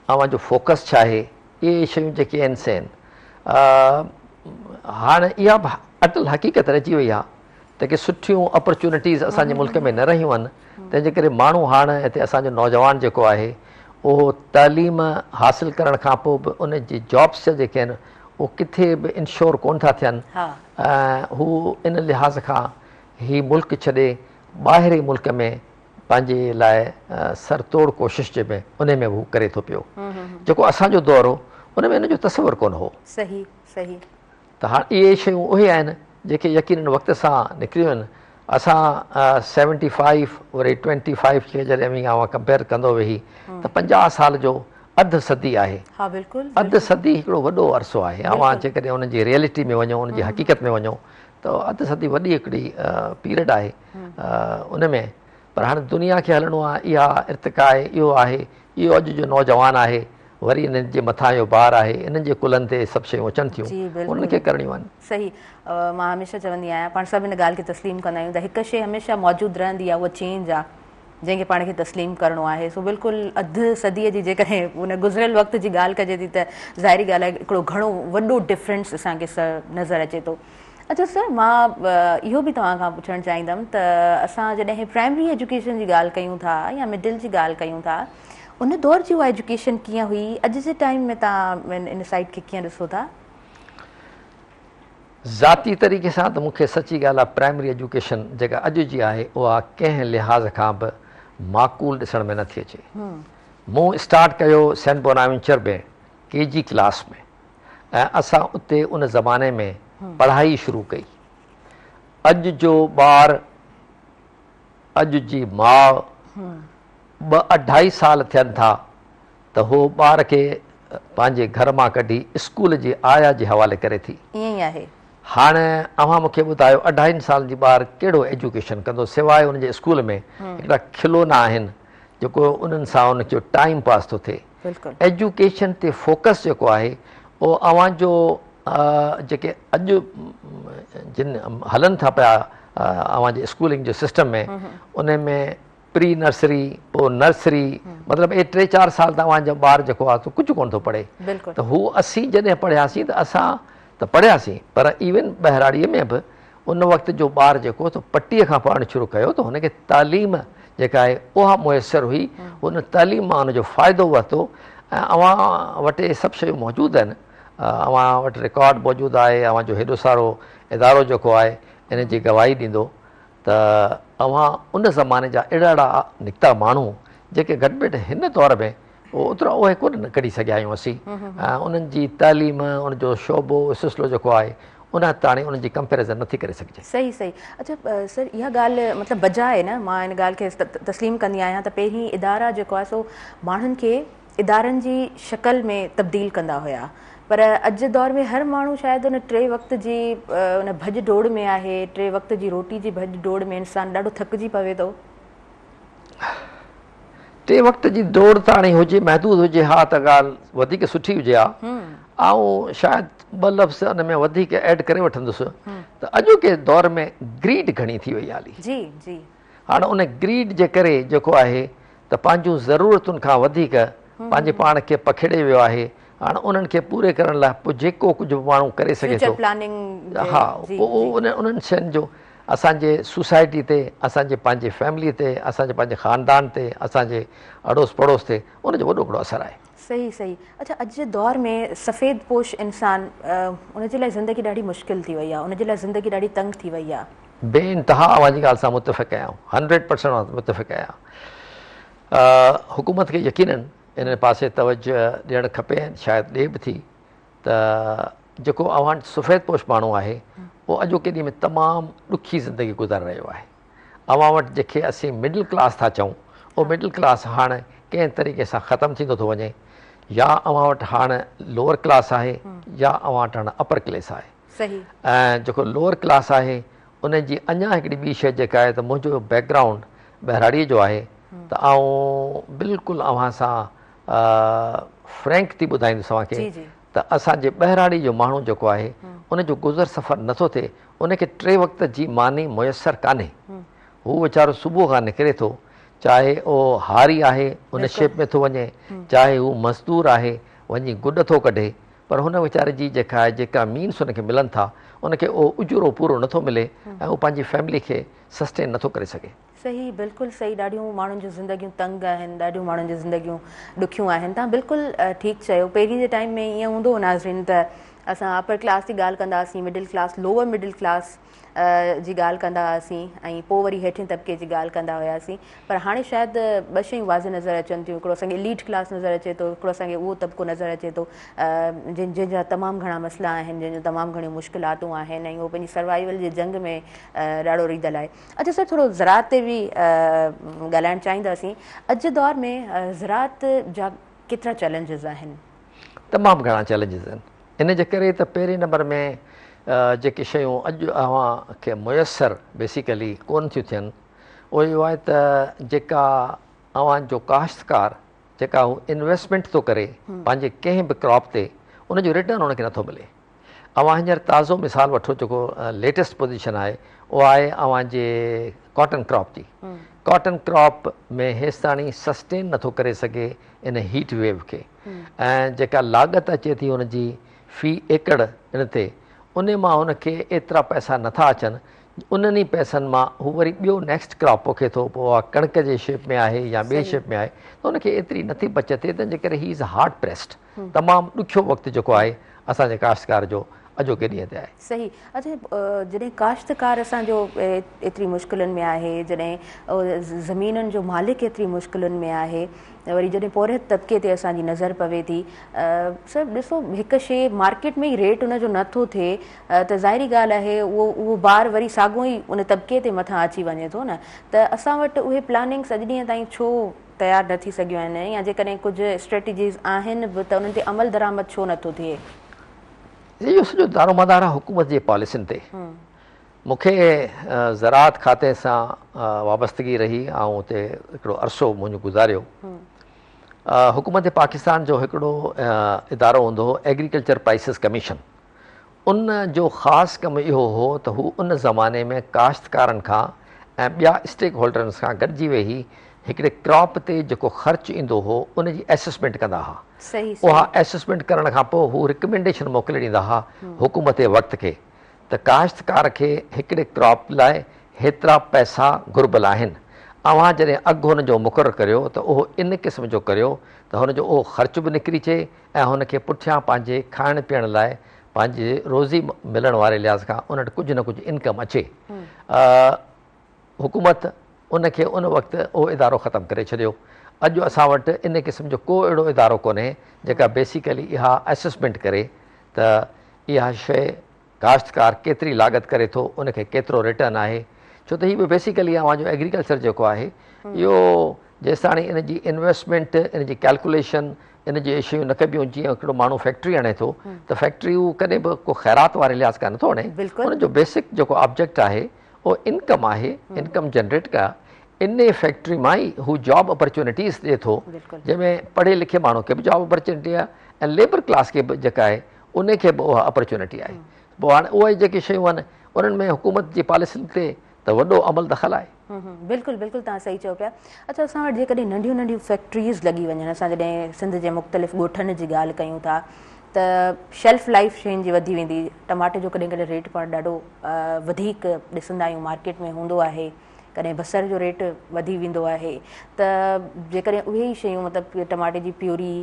اوهان جو فوڪس ڇا آهي؟ اهي شيون جيڪي آهن سي آهن. هاڻ اها به اٽل حقيقت رهجي وئي آهي ته ڪي سٺيون اپرچونٽيز اسان جي ملڪ ۾ نه رهيون آهن تنهن جي ڪري ماڻهو هاڻ هتي اسان جو نوجوان جيڪو آهي اهو تعليم حاصل ڪرڻ کان پوء به ان جي جابس جيڪي آهن اهو ڪٿي به انشور ڪون ٿا ٿين ۽ هو ان لحاظ کان هي ملڪ ڇڏي ٻاهرين ملڪ ۾ پنهنجي لاء سر توڙ ڪوشش جي ۾ انهي ۾ هو ڪري ٿو پيو جيڪو اسان جو دور هو ان ۾ ان جو تصور ڪونه هو. صحيح صحيح. ته هاڻ اهي شيون اهي آهن جيڪي يقينن وقت سان نڪريون آهن اسان سيونٽي فائيو وري ٽوئنٽي فائيو کي جڏهن اوهين اوهان ڪمپيئر ڪندو ويهي ته 50 سال جو اڌ صدي آهي. ها بلڪل. اڌ صدي هڪڙو وڏو عرصو آهي اوهان جيڪڏهن ان جي ريئلٽي ۾ وڃو ان جي حقيقت ۾ وڃو ته اڌ صدي وڏي هڪڙي پيريڊ آهي ان ۾ پر هاڻي دنيا کي هلڻو آهي اها ارتقا آهي اهو آهي اهو اڄ جو نوجوان آهي وري انهن جي مٿان اهو بار آهي انهن جي ڪلهن تي سڀ شيون اچن ٿيون انهن کي ڪرڻيون آهن. صحيح مان هميشه چوندي آهيان پاڻ سڀ ان ڳالهه کي تسليم ڪندا آهيون ته هڪ شيء هميشه موجود رهندي آهي اها چينج آهي جنهن کي پاڻ کي تسليم ڪرڻو آهي سو بلڪل اڌ صديء جي جيڪڏهن ان گذريل وقت جي ڳالهه ڪجي ٿي ته ظاهري ڳالهه آهي هڪڙو گهڻو وڏو ڊفرنس اسان کي نظر اچي ٿو. اڇا سر مان اهو به توهان کان پڇڻ چاهيندم ته اسان جڏهن پرائمري ايجوڪيشن جي ڳالهه ڪيون ٿا يا مڊل جي ڳالهه ڪيون ٿا ان دور جي اها ايجوڪيشن ڪيئن هئي اڄ جي ٽائيم ۾ توهان ان سائيڊ کي ڪيئن ڏسو ٿا؟ ذاتي طريقي سان ته مون کي سچي ڳالهه آهي پرائمري ايجوڪيشن جيڪا اڄ جي آهي اها ڪنهن لحاظ کان به معقول ڏسڻ ۾ نٿي اچي. مون اسٽارٽ ڪيو سينٽ بوناوينچر ۾ ڪي جي ڪلاس ۾ ۽ اسان اتي ان زماني ۾ پڙهائي شروع ڪئي. اڄ جو ٻار، اڄ جي ماء ٻه اڍائي سال ٿين ٿا ته هو ٻار کي پنهنجي گهر مان ڪڍي اسڪول جي آيا جي حوالي ڪري ٿي. ائين ئي آهي. هاڻ اوهان مون کي ٻڌايو اڍائين سالن جي ٻار ڪهڙو ايجوڪيشن ڪندو سواء ان جي اسڪول ۾ هڪڙا کلونا آهن جيڪو انهن سان ان جو ٽائيم پاس ٿو ٿئي. ايجوڪيشن تي فوڪس جيڪو آهي اهو اوهان جو جيڪي اڄ جن هلن ٿا پيا اوهان جي اسڪولنگ جو سسٽم ۾ ان ۾ پري نرسري پوء نرسري مطلب اهي ٽي چار سال ته اوهان جو ٻار جيڪو آهي سو ڪجهه ڪونه ٿو پڙهي ته هو اسين جڏهن پڙهياسين ته اسان ته پڙهياسين پر ايون ٻهراڙيء ۾ به ان وقت جو ٻار جيڪو سو پٽيء کان پڙهڻ شروع ڪيو ته هن کي تعليم جيڪا آهي اها ميسر هئي ان تعليم مان ان جو فائدو ورتو ۽ اوهان وٽ اهي سڀ شيون موجود آهن اوهان وٽ رڪارڊ موجود آهي اوهان جو هيڏو سارو ادارو جيڪو آهي ان جي گواهي ڏيندو ته اوهان ان زماني جا اهڙا اهڙا نڪتا ماڻهو جيڪي گهٽ ۾ گهٽ هن دور ۾ اوترا اهي ڪونه ڪڍي سگهيا آهيون اسين انهن جي تعليم ان جو شعبو سلسلو جيڪو آهي ان تاڻي انهن جي ڪمپيريزن نٿي ڪري سگهجي. صحيح صحيح اڇا سر اها ڳالهه مطلب بجا آهي نه مان ان ڳالهه کي تسليم ڪندي آهيان ته پهرين ادارا جيڪو آهي سو ماڻهن کي ادارن جي شڪل ۾ تبديل ڪندا هيا پر اڄ جي دور ۾ هر ماڻهو شايد ان ٽي وقت جي ان ڀڄ ڊوڙ ۾ آهي ٽي وقت جي روٽي جي ڀڄ ڊوڙ ۾ انسان ڏاڍو ٿڪجي پوي ٿو. ٽي وقت جي ڊوڙ ته هاڻي هجي محدود هجي ها ته ڳالهه وڌيڪ سٺي هجي ها. آئون شايد ٻه لفظ ان ۾ وڌيڪ ايڊ ڪري وٺندس ته اڄوڪي دور ۾ گريڊ گهڻي ٿي وئي آهي هلي. جي جي. هاڻ ان گريڊ جي ڪري جيڪو آهي ته پنهنجون ضرورتن کان وڌيڪ پنهنجي پاڻ کي پکيڙي ويو آهي هاڻ انهن کي پوري ڪرڻ لاء پوء جيڪو ڪجهه به ماڻهو ڪري سگهي ٿو ها پوء انهن شين جو اسان جي سوسائٽي تي اسان جي پنهنجي فيملي تي اسان جي پنهنجي خاندان تي اسان جي اڙوس پڙوس تي ان جو وڏو هڪڙو اثر آهي. صحيح صحيح اڇا اڄ جي دور ۾ سفيد پوش انسان ان جي لاء زندگي ڏاڍي مشڪل ٿي وئي آهي ان جي لاء زندگي ڏاڍي تنگ ٿي وئي آهي. بي انتها اوهان جي ڳالهه سان متفق آهيان 100% اوهان سان متفق آهيان حڪومت کي يقينن ان پاسي توجه ڏيڻ کپي ۽ شايد ڏي به ٿي ته جيڪو اوهان وٽ سفيد پوش ماڻهو آهي اهو اڄوڪي ڏينهن ۾ تمام ڏکي زندگي گذاري رهيو آهي اوهان وٽ جنهن کي اسين مڊل ڪلاس ٿا چئون اهو مڊل ڪلاس هاڻ ڪنهن طريقي سان ختم ٿيندو ٿو وڃي يا اوهان وٽ هاڻ لوئر ڪلاس آهي يا اوهان وٽ هاڻ اپر ڪلاس آهي ۽ جيڪو لوئر ڪلاس آهي ان جي اڃا هڪڙي ٻي شيء جيڪا آهي ته منهنجو بيڪ گرائونڊ ٻهراڙيء جو آهي ته آئون بلڪل اوهان سان فرينڪ ٿي ٻڌائيندس اوهان کي ته اسان جي ٻهراڙي جو ماڻهو جيڪو آهي ان جو گذر سفر نٿو ٿئي ان کي ٽي وقت جي ماني ميسر ڪانهي هو ويچارو صبح کان نڪري ٿو چاهي اهو هاري آهي ان شيپ ۾ ٿو وڃي چاهي هو مزدور آهي وڃي گڏ ٿو ڪڍي پر هن ويچاري جي جيڪا آهي جيڪا مينس هن کي ملن ٿا ان کي اهو اجورو پورو نٿو ملي ۽ هو پنهنجي فيملي کي سسٽين نٿو ڪري سگهي. صحيح بلڪل صحيح ڏاڍيون ماڻهن جون زندگيون تنگ آهن ڏاڍيون ماڻهن جون زندگيون ڏکيون آهن توهان بلڪل ٺيڪ چيو پهرين جي ٽائيم ۾ ائين هوندو هو ناظرين ته اسان اپر ڪلاس جي ڳالهه ڪندا هئاسين middle class lower middle class جي ڳالهه ڪندا هئاسين ۽ پوء وري هيٺين طبقي جي ڳالهه ڪندا هياسين پر هاڻي شايد ٻه شيون واضح نظر اچن ٿيون هڪڙو اسان کي اليٽ ڪلاس نظر اچي ٿو هڪڙو اسان کي اهو طبقو نظر اچي ٿو جن جن جا تمام گهڻا مسئلا آهن جن جون تمام گهڻيون مشڪلاتون آهن ۽ اهو پنهنجي سروائيول جي جنگ ۾ ڏاڍو ريڌل آهي اڇا سر ٿورو زراعت تي به ڳالهائڻ چاهينداسين اڄ جي دور ۾ زراعت جا ڪيترا چئلينجز آهن؟ تمام گهڻا چئلينجز آهن ان جي ڪري ته پهرين نمبر ۾ جيڪي شيون اڄ اوهان کي ميسر بيسيڪلي ڪون ٿيون ٿين اهو اهو آهي ته جيڪا اوهان جو ڪاشتڪار جيڪا هو انويسٽمينٽ ٿو ڪري پنهنجي ڪنهن به ڪراپ تي ان جو ريٽرن ان کي نٿو ملي اوهان هينئر تازو مثال وٺو جيڪو ليٽيسٽ پوزيشن آهي اها آهي اوهان جي ڪاٽن ڪراپ جي ڪاٽن ڪراپ ۾ هيستاڻي سسٽين نٿو ڪري سگهي ان هيٽ ويو کي ۽ جيڪا لاڳت اچي ٿي ان جي في ايڪڙ ان تي ان مان هن کي ايترا پئسا نٿا اچن انهن ئي پئسن مان هو وري ٻيو نيڪسٽ ڪراپ پوکي ٿو پوء اها ڪڻڪ جي شيپ ۾ آهي يا ٻي شيپ ۾ آهي ته ان کي ايتري نٿي بچت ٿئي تنهن جي ڪري هي از هارڊ پريسڊ تمام ڏکيو وقت جيڪو آهي اسان جي ڪاشتڪار جو اڄوڪي ڏينهن تي آهي. صحيح اڇا جڏهن ڪاشتڪار اسان جو ايتري مشڪلن ۾ آهي جڏهن زمينن جو مالڪ ايتري مشڪلن ۾ آهي وري جڏهن پورهيت طبقي تي اسان جي نظر پوي ٿي سر ڏسو هڪ شي مارڪيٽ ۾ ئي ريٽ ان جو نه ٿو ٿئي ته ظاهري ڳالهه آهي اهو اهو بار وري ساڳو ئي ان طبقي تي مٿان اچي وڃي ٿو نه ته اسان وٽ اهي پلاننگس اڄ ڏينهن تائين ڇو تيار نه ٿي سگهيون آهن يا جيڪڏهن ڪجهه اسٽريٽجيز آهن به ته انهن تي عمل درآمد ڇو نه ٿو ٿئي؟ اهو سڄو دارومدار آهي حڪومت جي پاليسين تي. مون کي زراعت کاتي سان وابستگي رهي، آئون اتي هڪڙو عرصو منهنجو گذاريو. حڪومت پاڪستان جو هڪڙو ادارو هوندو هو ايگريڪلچر پرائسز ڪميشن، ان جو خاص ڪم اهو هو ته هو ان زماني ۾ ڪاشتڪارن کان ۽ ٻيا اسٽيڪ هولڊرن سان گڏجي ويهي هڪڙي ڪراپ تي جيڪو خرچ ايندو هو ان جي ايسسمينٽ ڪندا ها. اها ايسسمينٽ ڪرڻ کان پوء هو رڪمينڊيشن موڪلي ڏيندا ها حڪومت وقت کي ته ڪاشتڪار کي هڪڙي ڪراپ لاء هيترا پئسا گهربل آهن. اوهان جڏهن اگهه هن جو مقرر ڪريو ته اهو ان قسم جو ڪريو ته هن جو اهو خرچ به نڪري اچي ۽ هن کي پٺيان پنهنجي کائڻ پيئڻ لاء پنهنجي روزي ملڻ واري لحاظ کان ان وٽ ڪجهه نه ڪجهه انڪم اچي. حڪومت ان کي ان وقت اهو ادارو ختم ڪري ڇڏيو. اڄ اسان وٽ ان قسم جو ڪو اهڙو ادارو ڪونهي جيڪا بيسيڪلي اها اسسمينٽ ڪري ته اها شيء ڪاشتڪار ڪيتري لاڳت ڪري ٿو ان کي ڪيترو ريٽرن آهي ڇو ته هي به بيسيڪلي اوهان جو ايگريڪلچر جيڪو آهي اهو جيستاڻي ان جي انويسٽمينٽ ان جي ڪيلڪوليشن ان جي شيون نه ڪبيون جيئن هڪڙو ماڻهو فيڪٽري هڻي ٿو ته فيڪٽري هو ڪڏهن به ڪو خيرات واري لحاظ کان نٿو هڻي ان جو بيسڪ جيڪو آبجيڪٽ آهي اهو انڪم آهي انڪم جنريٽ ڪيا ان فيڪٽري مان ئي هو جاب اپرچونٽيز ڏي ٿو جنهن ۾ پڙهي لکي ماڻهو کي به جاب اپرچونٽي آهي ۽ ليبر ڪلاس کي به جيڪا آهي ان کي به اها اپرچونٽي آهي پوء هاڻي اهي جيڪي شيون آهن انهن ۾ حڪومت جي پاليسين تي ته وڏو عمل دخل آهي. بلڪل بلڪل توهان صحيح چئو پيا. اڇا اسان وٽ جيڪڏهن ننڍيون ننڍيون فيڪٽريز لڳي وڃن اسان جڏهن سنڌ جي مختلف ڳوٺن جي ڳالهه ڪيون ٿا ته شيلف لائيف شين جي وڌي ويندي ٽماٽي جو ڪڏهن ڪڏهن ريٽ پاڻ ڏاڍو وڌيڪ ڏسندا آهيون مارڪيٽ ۾ هوندو آهي ڪڏهن بصر جو ريٽ وڌي ويندو آهي ته جيڪڏهن اهي ئي شيون مطلب ٽماٽي جي پيوري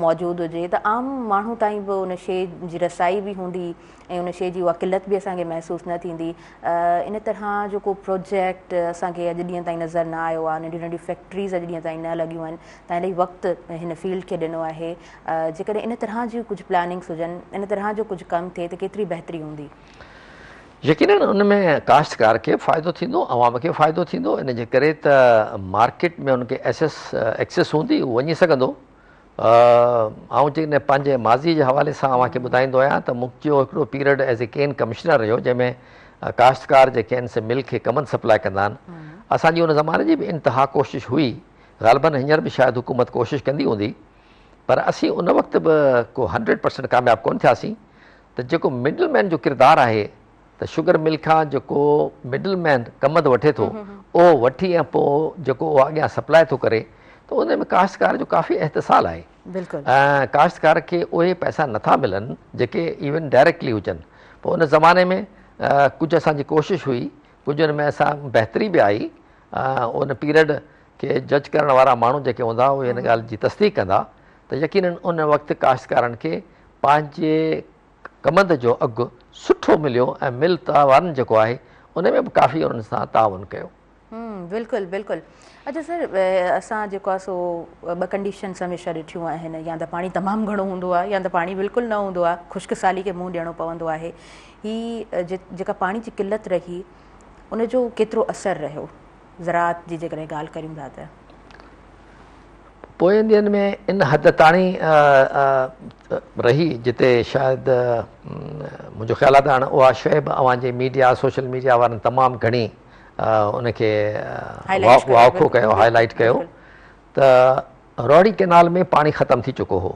موجود هجي ته عام ماڻهو تائين به ان شي جي رسائي به هوندي ۽ ان شي جي اها قلت به اسان کي محسوس نه ٿيندي ان طرح جو ڪو پروجيڪٽ اسان کي اڄ ڏينهن تائين نظر نه آيو آهي ننڍيون ننڍيون فيڪٽريز اڄ ڏينهن تائين نه لڳيون آهن تان الاهي وقت هن فيلڊ کي ڏنو آهي جيڪڏهن ان طرح جون ڪجهه پلاننگس هجن ان طرح جو ڪجهه ڪم ٿئي ته ڪيتري بهتري هوندي. يقينن ان ۾ ڪاشتڪار کي به فائدو ٿيندو، عوام کي به فائدو ٿيندو، ان جي ڪري ته مارڪيٽ ۾ ان کي ايسس ايڪسيس هوندي، هو وڃي سگهندو. آئون جيڪڏهن پنهنجي ماضي جي حوالي سان اوهان کي ٻڌائيندو آهيان ته منهنجو هڪڙو period as a cane commissioner رهيو جنهن ۾ ڪاشتڪار جيڪي آهن سي مل کي ڪمند سپلاء ڪندا آهن. اسان جي ان زماني جي به انتها ڪوشش هئي، غالباً هينئر به شايد حڪومت ڪوشش ڪندي هوندي پر اسين ان وقت به ڪو هنڊريڊ پرسنٽ ڪامياب ڪونه ٿياسين. ته جيڪو مڊل مين جو ڪردار آهي ته شگر مل کان جيڪو مڊل مين ڪمند وٺي ٿو اهو وٺي ۽ پوء جيڪو اهو اڳيان سپلاء ٿو ڪري ته ان ۾ ڪاشتڪار جو ڪافي احتصال آهي ۽ ڪاشتڪار کي اهي پئسا نٿا ملن جيڪي ايون ڊائريڪٽلي هجن پوء ان زماني ۾ ڪجهه اسان جي ڪوشش هئي ڪجهه ان ۾ اسان بهتري به آئي ان پيريڊ کي جج ڪرڻ وارا ماڻهو جيڪي هوندا اهي ان ڳالهه جي تصديق ڪندا ته يقينن ان وقت ڪاشتڪارن کي پنهنجي ڪمند جو اگهه سٺو مليو ۽ مل وارن جيڪو آهي ان ۾ به ڪافي انهن سان تعاون ڪيو. بلڪل بلڪل اڇا سر اسان جيڪو آهي سو ٻه ڪنڊيشنس هميشه ڏٺيون آهن يا ته پاڻي تمام گهڻو هوندو آهي يا ته پاڻي بلڪل نه هوندو آهي خشڪ سالي کي منهن ڏيڻو پوندو آهي هي جيڪا پاڻي جي قلت رهي ان جو ڪيترو اثر رهيو زراعت جي جيڪڏهن ڳالهه ڪريون ٿا ته. پوئين ڏينهن ۾ ان حد تاڻي رهي جتي شايد منهنجو خيال آهي ته هاڻ اها شيء به اوهان جي ميڊيا سوشل ميڊيا وارن تمام گهڻي ان کي واکو ڪيو هائي لائيٽ ڪيو ته روهڙي ڪينال ۾ پاڻي ختم ٿي چڪو هو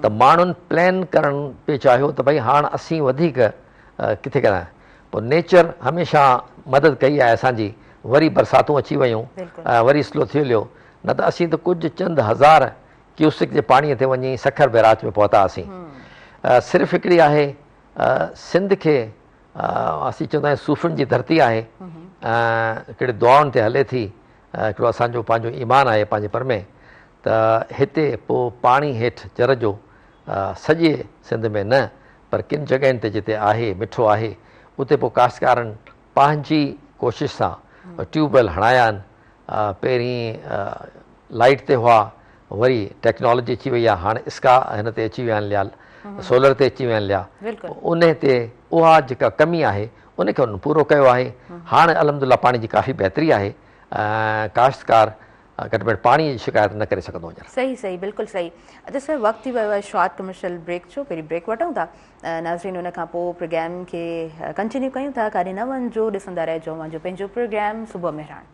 ته ماڻهن پلان ڪرڻ پئي چاهيو ته ڀئي هاڻ اسين وڌيڪ ڪٿي ڪران پوء نيچر هميشه مدد ڪئي آهي اسان جي وري برساتون اچي ويون ۽ وري سلو ٿي هليو نه ته اسين ته ڪجهه چند هزار ڪيوسڪ جي پاڻي تي وڃي سکر بئراج ۾ پهتا هئاسين صرف هڪڙي آهي سنڌ کي اسين چوندا آهيون صوفين جي ڌرتي آهي هڪڙي دعائن تي هلي ٿي هڪڙو اسان جو پنهنجو ايمان آهي پنهنجي پر ۾ ته هتي پوء پاڻي هيٺ جر جو سڄي سنڌ ۾ نه پر ڪن جڳهين تي جتي آهي مٺو آهي اتي پوء ڪاشتڪارن پنهنجي ڪوشش سان ٽيوب ويل هڻايا آهن پهرين لائيٽ تي هئا وري ٽيڪنالاجي اچي وئي آهي هاڻ اسڪا هن تي اچي ويا آهن ليا سولر تي اچي ويا آهن ليا انهي تي اها جيڪا ڪمي آهي ان کي انهن پورو ڪيو آهي هاڻ الحمدلله پاڻي جي ڪافي بهتري آهي ڪاشتڪار گهٽ ۾ گهٽ پاڻي جي شڪايت نه ڪري سگهندو هينئر. صحيح صحيح بلڪل صحيح اچا سر وقت ٿي ويو آهي شارٽ ڪمرشل بريڪ جو پهرين بريڪ وٺون ٿا ناظرين ان کان پوء پروگرام کي ڪنٽينيو ڪيون ٿا ڪاڏي نه وڃجو ڏسندا رهجو اوهان جو پنهنجو پروگرام صبح مهراڻ.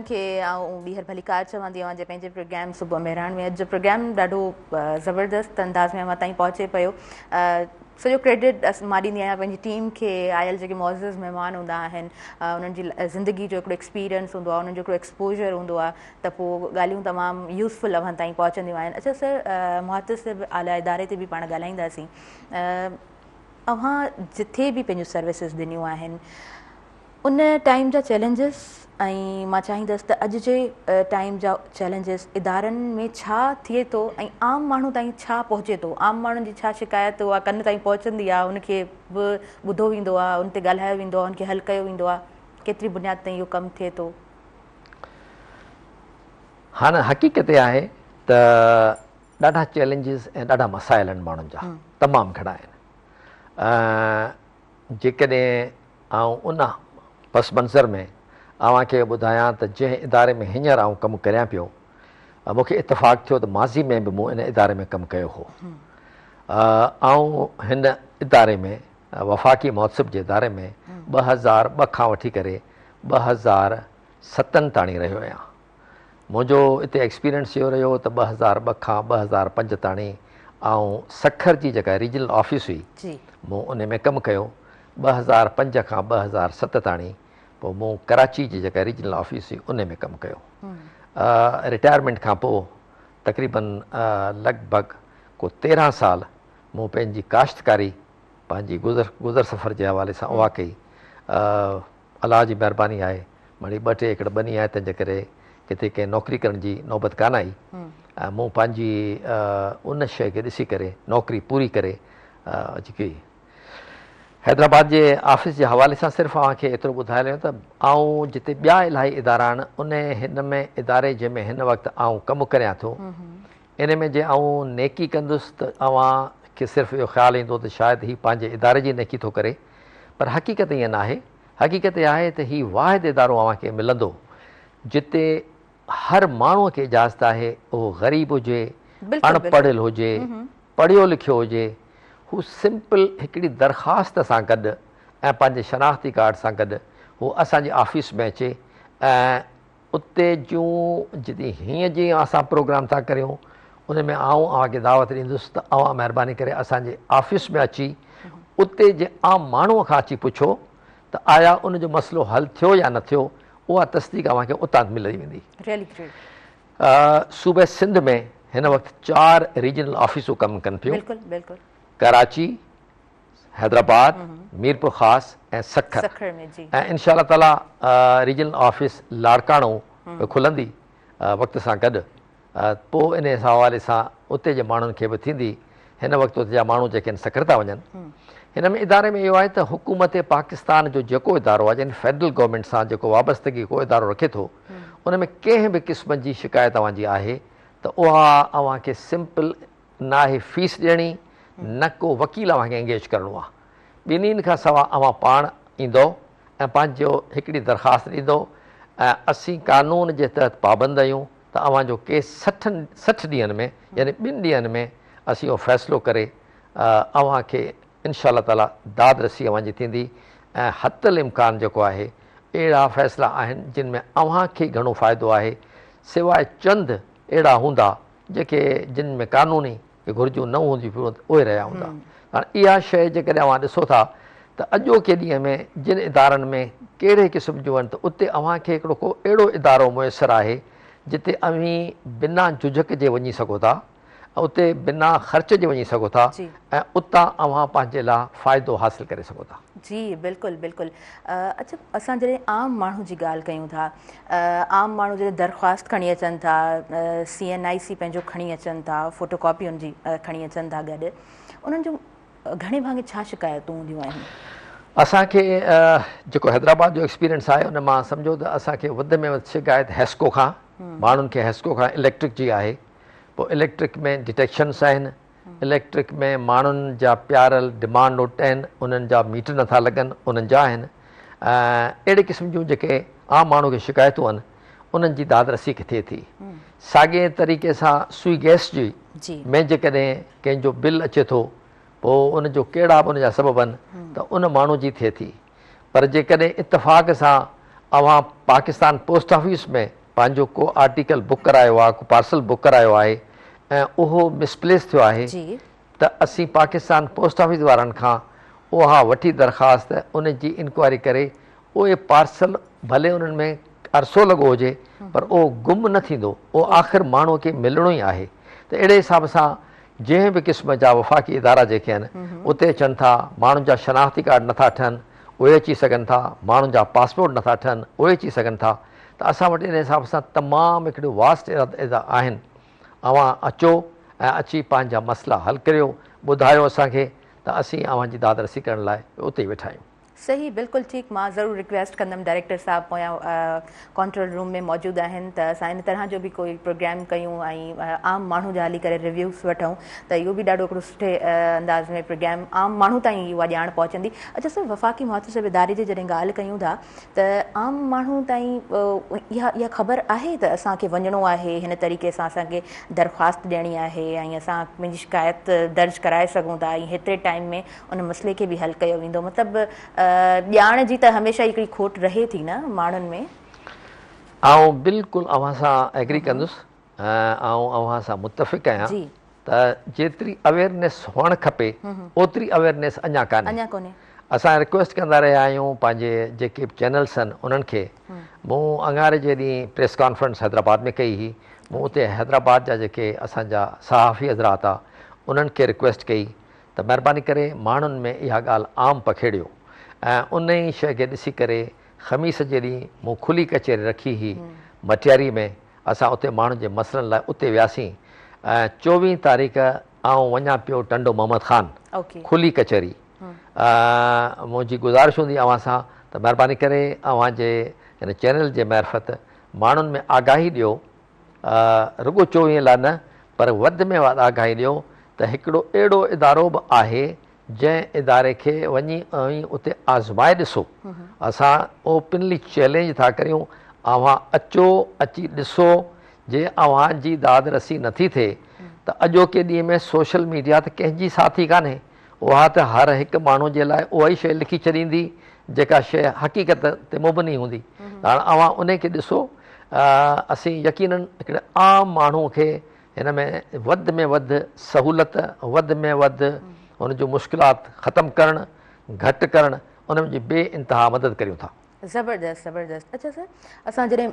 کي آئون ٻيهر ڀليڪار چوان ٿي اوهان جي پنهنجي پروگرام صبح مهراڻ ۾ اڄ جو پروگرام ڏاڍو زبردست انداز ۾ اوهان تائين پهچي پيو سڄو ڪريڊٽ مان ڏيندي آهيان پنهنجي ٽيم کي آيل جيڪي معزز مهمان هوندا آهن انهن جي زندگي جو هڪڙو ايڪسپيرينس هوندو آهي انهن جو هڪڙو ايڪسپوجر هوندو آهي ته پوء ڳالهيون تمام يوزفل اوهان تائين پهچنديون آهن اچها سر محتسب اعليٰ اداري تي به پاڻ ڳالهائينداسين اوهان جٿي به پنهنجون سروسز ڏنيون آهن ان ٽائيم جا چئلينجز ۽ مان چاهيندس ته اڄ جي ٽائيم جا چئلينجز ادارن ۾ ڇا ٿئي ٿو ۽ عام ماڻهو تائين ڇا پهچي ٿو عام ماڻهن جي ڇا شڪايت اها ڪن تائين پهچندي آهي ان کي به ٻڌو ويندو آهي ان تي ڳالهايو ويندو آهي ان کي حل ڪيو ويندو آهي ڪيتري بنياد تائين اهو ڪم ٿئي ٿو. هاڻ حقيقت اها آهي ته ڏاڍا چئلينجز ۽ ڏاڍا مسائل آهن ماڻهن جا تمام گهڻا آهن جيڪڏهن آئون ان پس منظر ۾ اوهان کي ٻڌايان ته جنهن اداري ۾ هينئر آئون ڪم ڪريان پيو، مون کي اتفاق ٿيو ته ماضي ۾ به مون ان اداري ۾ ڪم ڪيو هو. آئون هن اداري ۾ وفاقي محتسب جي اداري ۾ 2002 کان وٺي ڪري 2007 تاڻي رهيو آهيان. منهنجو اتي ايڪسپيرينس اهو رهيو ته 2002 کان 2005 تاڻي آئون سکر جي جيڪا ريجنل آفيس هئي مون ان ۾ ڪم ڪيو. 2005 کان 2007 تاڻي پوء مون ڪراچي جي جيڪا ريجنل آفيس هئي ان ۾ ڪم ڪيو. رٽائرمينٽ کان پوء تقريبن لڳ ڀڳ ڪو 13 سال مون پنهنجي ڪاشتڪاري پنهنجي گذر سفر جي حوالي سان اها ڪئي. الله جي مهرباني آهي مڙئي ٻه ٽي ايڪڙ ٻني آهي تنهن جي ڪري ڪٿي ڪنهن نوڪري ڪرڻ جي نوبت ڪانه آئي ۽ مون پنهنجي ان شيء کي ڏسي ڪري نوڪري پوري ڪري اچي ڪئي. حيدرآباد جي آفيس جي حوالي سان صرف اوهان کي ايترو ٻڌائي ليون ته آئون جتي ٻيا الاهي ادارا آهن ان هن ۾ اداري جنهن ۾ هن وقت آئون ڪم ڪريان ٿو ان ۾ جي آئون نيڪي ڪندس ته اوهان کي صرف اهو خيال ايندو ته شايد هي پنهنجي اداري جي نيڪي ٿو ڪري پر حقيقت ائين ناهي. حقيقت اها آهي ته هي واحد ادارو اوهان کي ملندو جتي هر ماڻهوء کي اجازت آهي اهو غريب هجي، اڻ پڙهيل هجي، پڙهيو لکيو هجي، هو سمپل هڪڙي درخواست سان گڏ ۽ پنهنجي شناختي ڪارڊ سان گڏ هو اسان جي آفيس ۾ اچي ۽ اتي جون جتي هيئن جيئن اسان پروگرام ٿا ڪريون ان ۾ آئون اوهان کي دعوت ڏيندس ته اوهان مهرباني ڪري اسان جي آفيس ۾ اچي اتي جي عام ماڻهوء کان اچي پڇو ته آيا ان جو مسئلو حل ٿيو يا نه ٿيو اها تصديق اوهان کي اتان ملي ويندي. Really great. صوبي سنڌ ۾ هن وقت چار ريجنل آفيسون ڪم ڪن پيون. بلڪل بلڪل. ڪراچي، حيدرآباد، ميرپورخاص ۽ سکر ۽ انشاء الله تعالي ريجنل آفيس لاڙڪاڻو به کلندي وقت سان گڏ پوء انهي حوالي سان اتي جي ماڻهن کي به ٿيندي هن وقت اتي جا ماڻهو جيڪي آهن سکر ٿا وڃن هن ۾ اداري ۾ اهو آهي ته حڪومت پاڪستان جو جيڪو ادارو آهي يعني فيڊرل گورنمينٽ سان جيڪو وابستگي ڪو ادارو رکي ٿو ان ۾ ڪنهن به قسم جي شڪايت اوهان جي آهي ته اها اوهان کي سمپل ناهي فيس ڏيڻي نه ڪو وڪيل اوهان کي انگيج ڪرڻو آهي. ٻنهين کان سوا اوهان پاڻ ايندؤ ۽ پنهنجو هڪڙي درخواست ڏيندؤ ۽ اسين قانون جي تحت پابند آهيون ته اوهان جو ڪيس 60 ڏينهن ۾ يعني ٻن ڏينهن ۾ اسين اهو فيصلو ڪري اوهان کي انشاء الله تعالي داد رسي اوهان جي ٿيندي ۽ حتي الامڪان جيڪو آهي اهڙا فيصلا آهن جن ۾ اوهان کي گهڻو فائدو آهي سواء چند اهڙا هوندا جيڪي جن ۾ قانوني گهرجون نه هونديون پيون اهي رهيا هوندا. هاڻ اها شيء جيڪڏهن اوهان ڏسو ٿا ته اڄوڪي ڏينهن ۾ جن ادارن ۾ ڪهڙي قسم جون آهن ته اتي اوهان کي هڪڙو ڪو اهڙو ادارو ميسر آهي جتي اوهين بنا جهجهڪ جي وڃي سگهو ٿا ۽ اتي بنا خرچ جي وڃي سگهو ٿا ۽ اتان اوهان پنهنجي لاء فائدو حاصل ڪري سگهو ٿا. جي بلڪل بلڪل اڇا اسان جڏهن عام ماڻهو جي ڳالهه ڪيون ٿا عام ماڻهو جڏهن درخواست کڻي اچن ٿا سي اين آء سي پنهنجو کڻي اچن ٿا فوٽو ڪاپي ان جي کڻي اچن ٿا گڏ انهن جون گهڻي ڀاڱي ڇا شڪايتون هونديون آهن؟ اسان کي جيڪو حيدرآباد جو ايڪسپيرينس آهي ان مان سمجهو ته اسان کي وڌ ۾ وڌ شڪايت حيسڪو کان ماڻهن کي حيسڪو کان اليڪٽرڪ جي آهي پوء اليڪٽرڪ ۾ ڊٽيڪشنس آهن اليڪٽرڪ ۾ ماڻهن جا پيارل ڊمانڊ نوٽ آهن انهن جا ميٽر نٿا لڳن انهن جا آهن اهڙي قسم جون جيڪي عام ماڻهو کي شڪايتون آهن انهن جي داد رسي ٿئي ٿي ساڳئي طريقي سان سوئي گئس جي ۾ جيڪڏهن ڪنهن جو بل اچي ٿو پوء ان جو ڪهڙا به ان جا سبب آهن ته ان ماڻهو جي ٿئي ٿي پر جيڪڏهن اتفاق سان اوهان پاڪستان پوسٽ آفيس ۾ پنهنجو ڪو آرٽيڪل بڪ ڪرايو آهي ڪو پارسل بڪ ڪرايو آهي ۽ اهو مسپليس ٿيو آهي ته اسين پاڪستان پوسٽ آفيس وارن کان اها وٺي درخواست ان جي انڪوائري ڪري اهي پارسل ڀلي انهن ۾ عرصو لڳو هجي پر اهو گم نه ٿيندو اهو آخر ماڻهو کي ملڻو ئي آهي ته اهڙي حساب سان جنهن به قسم جا وفاقي ادارا جيڪي آهن اتي اچن ٿا ماڻهن جا شناختي ڪارڊ نٿا ٺهن اهي اچي سگهن ٿا ماڻهن جا پاسپورٽ نٿا ٺهن اهي اچي سگهن ٿا ته اسان وٽ ان حساب سان تمام هڪڙيون واسٽ ارادا آهن اوهان اچو ۽ اچي پنهنجا مسئلا حل ڪريو ٻڌايو اسان کي ته اسين اوهان جي داد رسي ڪرڻ لاء اتي ئي ويٺا آهيون. صحيح بلڪل ٺيڪ مان ضرور رڪويسٽ ڪندم ڊائريڪٽر صاحب پويان ڪنٽرول روم ۾ موجود آهن ته اسان ان طرح جو به ڪوئي پروگرام ڪيون ۽ عام ماڻهو جا هلي ڪري ريويوز وٺون ته اهو به ڏاڍو هڪڙو سٺي انداز ۾ پروگرام عام ماڻهو تائين اها ڄاڻ پهچندي اڇا سر وفاقي محتسب اداري جي جڏهن ڳالهه ڪيون ٿا ته عام ماڻهو تائين اها اها خبر آهي ته اسان کي وڃڻو آهي هن طريقي سان اسان کي درخواست ڏيڻي آهي ۽ اسان پنهنجي شڪايت درج ڪرائي سگهون ٿا ۽ هيتري ٽائيم ۾ ان مسئلي کي به حل ڪيو ويندو مطلب ڄاڻ جي ته هميشه هڪڙي کوٽ رهي ٿي نه ماڻهن ۾. آئون بلڪل اوهان سان ايگري ڪندس ۽ آئون اوهان سان متفق آهيان ته جيتري اويئرنيس هئڻ کپي اوتري اويئرنيس اڃا ڪانهي. اسان رڪويسٽ ڪندا رهيا آهيون پنهنجي جيڪي به چينلس آهن انهن کي. مون اڱاري جي ڏينهن پريس ڪانفرنس حيدرآباد ۾ ڪئي هئي مون اتي حيدرآباد جا جيڪي اسان جا صحافي حضرات آ انهن کي رڪويسٽ ڪئي ته مهرباني ڪري ماڻهن ۾ اها ڳالهه عام پکيڙيو ۽ ان ئي شيء کي ڏسي ڪري خميس جي ڏينهن مون کلي ڪچهري رکي هئي مٽياري ۾ اسان اتي ماڻهن جي مسئلن لاء اتي وياسين ۽ چوويهين تاريخ آئون وڃان پيو ٽنڊو محمد خان کلي ڪچهري منهنجي گذارش هوندي اوهان سان ته مهرباني ڪري اوهان جي هن چينل جي معرفت ماڻهن ۾ آگاهي ڏيو رڳو چوويهين لاء نه پر وڌ ۾ وڌ آگاهي ڏيو ته هڪڙو اهڙو ادارو به آهي جنهن اداري کي وڃي اوهين اتي آزمائي ڏسو. اسان اوپنلي چئلينج ٿا ڪريون اوهان اچو اچي ڏسو جي اوهان جي داد رسي نٿي ٿئي ته اڄوڪي ڏينهن ۾ سوشل ميڊيا ته ڪنهن جي ساٿي ڪانهي اها ته هر هڪ ماڻهو جي لاء اها ئي شيء لکي ڇڏيندي جيڪا شيء حقيقت تي مبني هوندي ته هاڻ اوهان انهي کي ڏسو اسين يقينن هڪڙي عام ماڻهو کي هن ۾ وڌ ۾ وڌ سهولت وڌ ۾ وڌ هن جون مشڪلات ختم ڪرڻ گهٽ ڪرڻ ان جي بي انتها مدد ڪريون ٿا. زبردست زبردست اڇا سر اسان جڏهن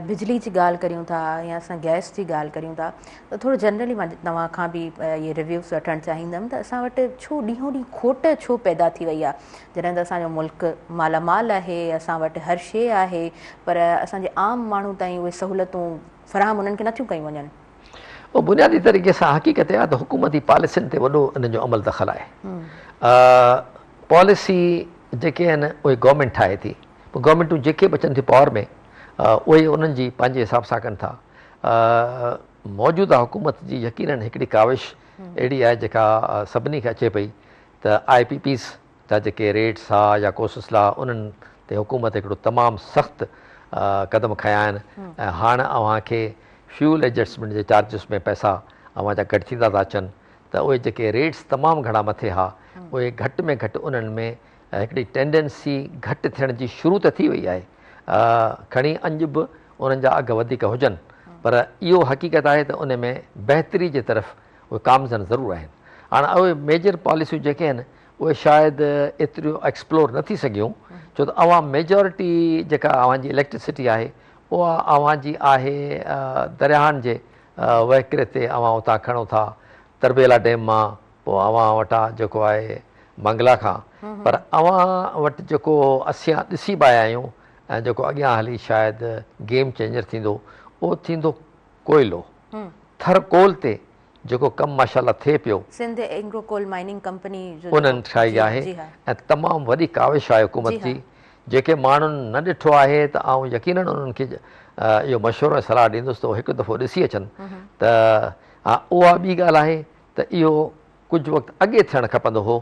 بجلي جي ڳالهه ڪريون ٿا يا اسان گئس جي ڳالهه ڪريون ٿا ته ٿورو جنرلي مان توهان کان به اهي ريويوز وٺڻ چاهيندم ته اسان وٽ ڇو ڏينهون ڏينهن کوٽ ڇو پيدا ٿي وئي آهي جڏهن ته اسان جو ملڪ مالا مال آهي اسان وٽ هر شيء آهي پر اسان جي عام ماڻهو تائين اهي سهولتون فراهم انهن کي نٿيون ڪيون وڃن. اهو بنيادي طريقي سان حقيقت اها ته حڪومتي پاليسين تي وڏو ان جو عمل دخل آهي. پاليسي جيڪي آهن اهي گورنمينٽ ٺاهي ٿي پوء گورنمينٽون جيڪي به اچن ٿيون پاور ۾ اهي انهن جي پنهنجي حساب سان ڪن ٿا. موجوده حڪومت جي يقينن هڪڙي ڪاوش اهڙي آهي جيڪا سڀني کي اچي پئي ته آء پي پيز جا جيڪي ريٽس ها يا ڪو سلسلا انهن تي حڪومت هڪڙو تمام سخت قدم کنيا آهن ۽ هاڻ اوهان کي فيول ايڊجسٽمينٽ جي چارجز ۾ پئسا اوهان جا گهٽ ٿيندا ٿا اچن ته اهي جيڪي ريٽس تمام گهڻا مٿي ها اهي گهٽ ۾ گهٽ انهن ۾ هڪڙي ٽينڊنسي گهٽ ٿيڻ جي شروع ته ٿي وئي آهي کڻي اڄ به انهن جا اگهه وڌيڪ هجن پر اهو حقيقت آهي ته ان ۾ بهتري جي طرف اهي گامزن ضرور آهن. هاڻ اهي ميجر پاليسيون جيڪي آهن اهي شايد ايتريون ايڪسپلور نه ٿي سگهيون ڇو ته اوهان ميجارٽي جيڪا اوهان جي اليڪٽرسٽي آهي اها اوهان جي آهي درياهن جي وهڪري تي اوهان اتان کڻو ٿا تربيلا ڊيم مان پوء اوهان وٽان جيڪو آهي منگلا کان پر اوهان وٽ جيڪو اسين ڏسي به آيا آهيون ۽ جيڪو اڳيان هلي شايد گيم چينجر ٿيندو اهو ٿيندو ڪوئلو، ٿر ڪول تي جيڪو ڪم ماشاء الله ٿئي پيو. Sindh Engro coal mining company جو انهن ٺاهي آهي ۽ تمام وڏي ڪاوش آهي حڪومت جي جيڪي ماڻهن نه ڏٺو آهي ته آئون يقينن انهن کي اهو مشورو ۽ صلاح ڏيندس ته اهو هڪ دفعو ڏسي اچن ته ها اها ٻي ڳالهه آهي ته اهو ڪجهه وقت اڳي ٿيڻ کپندو هو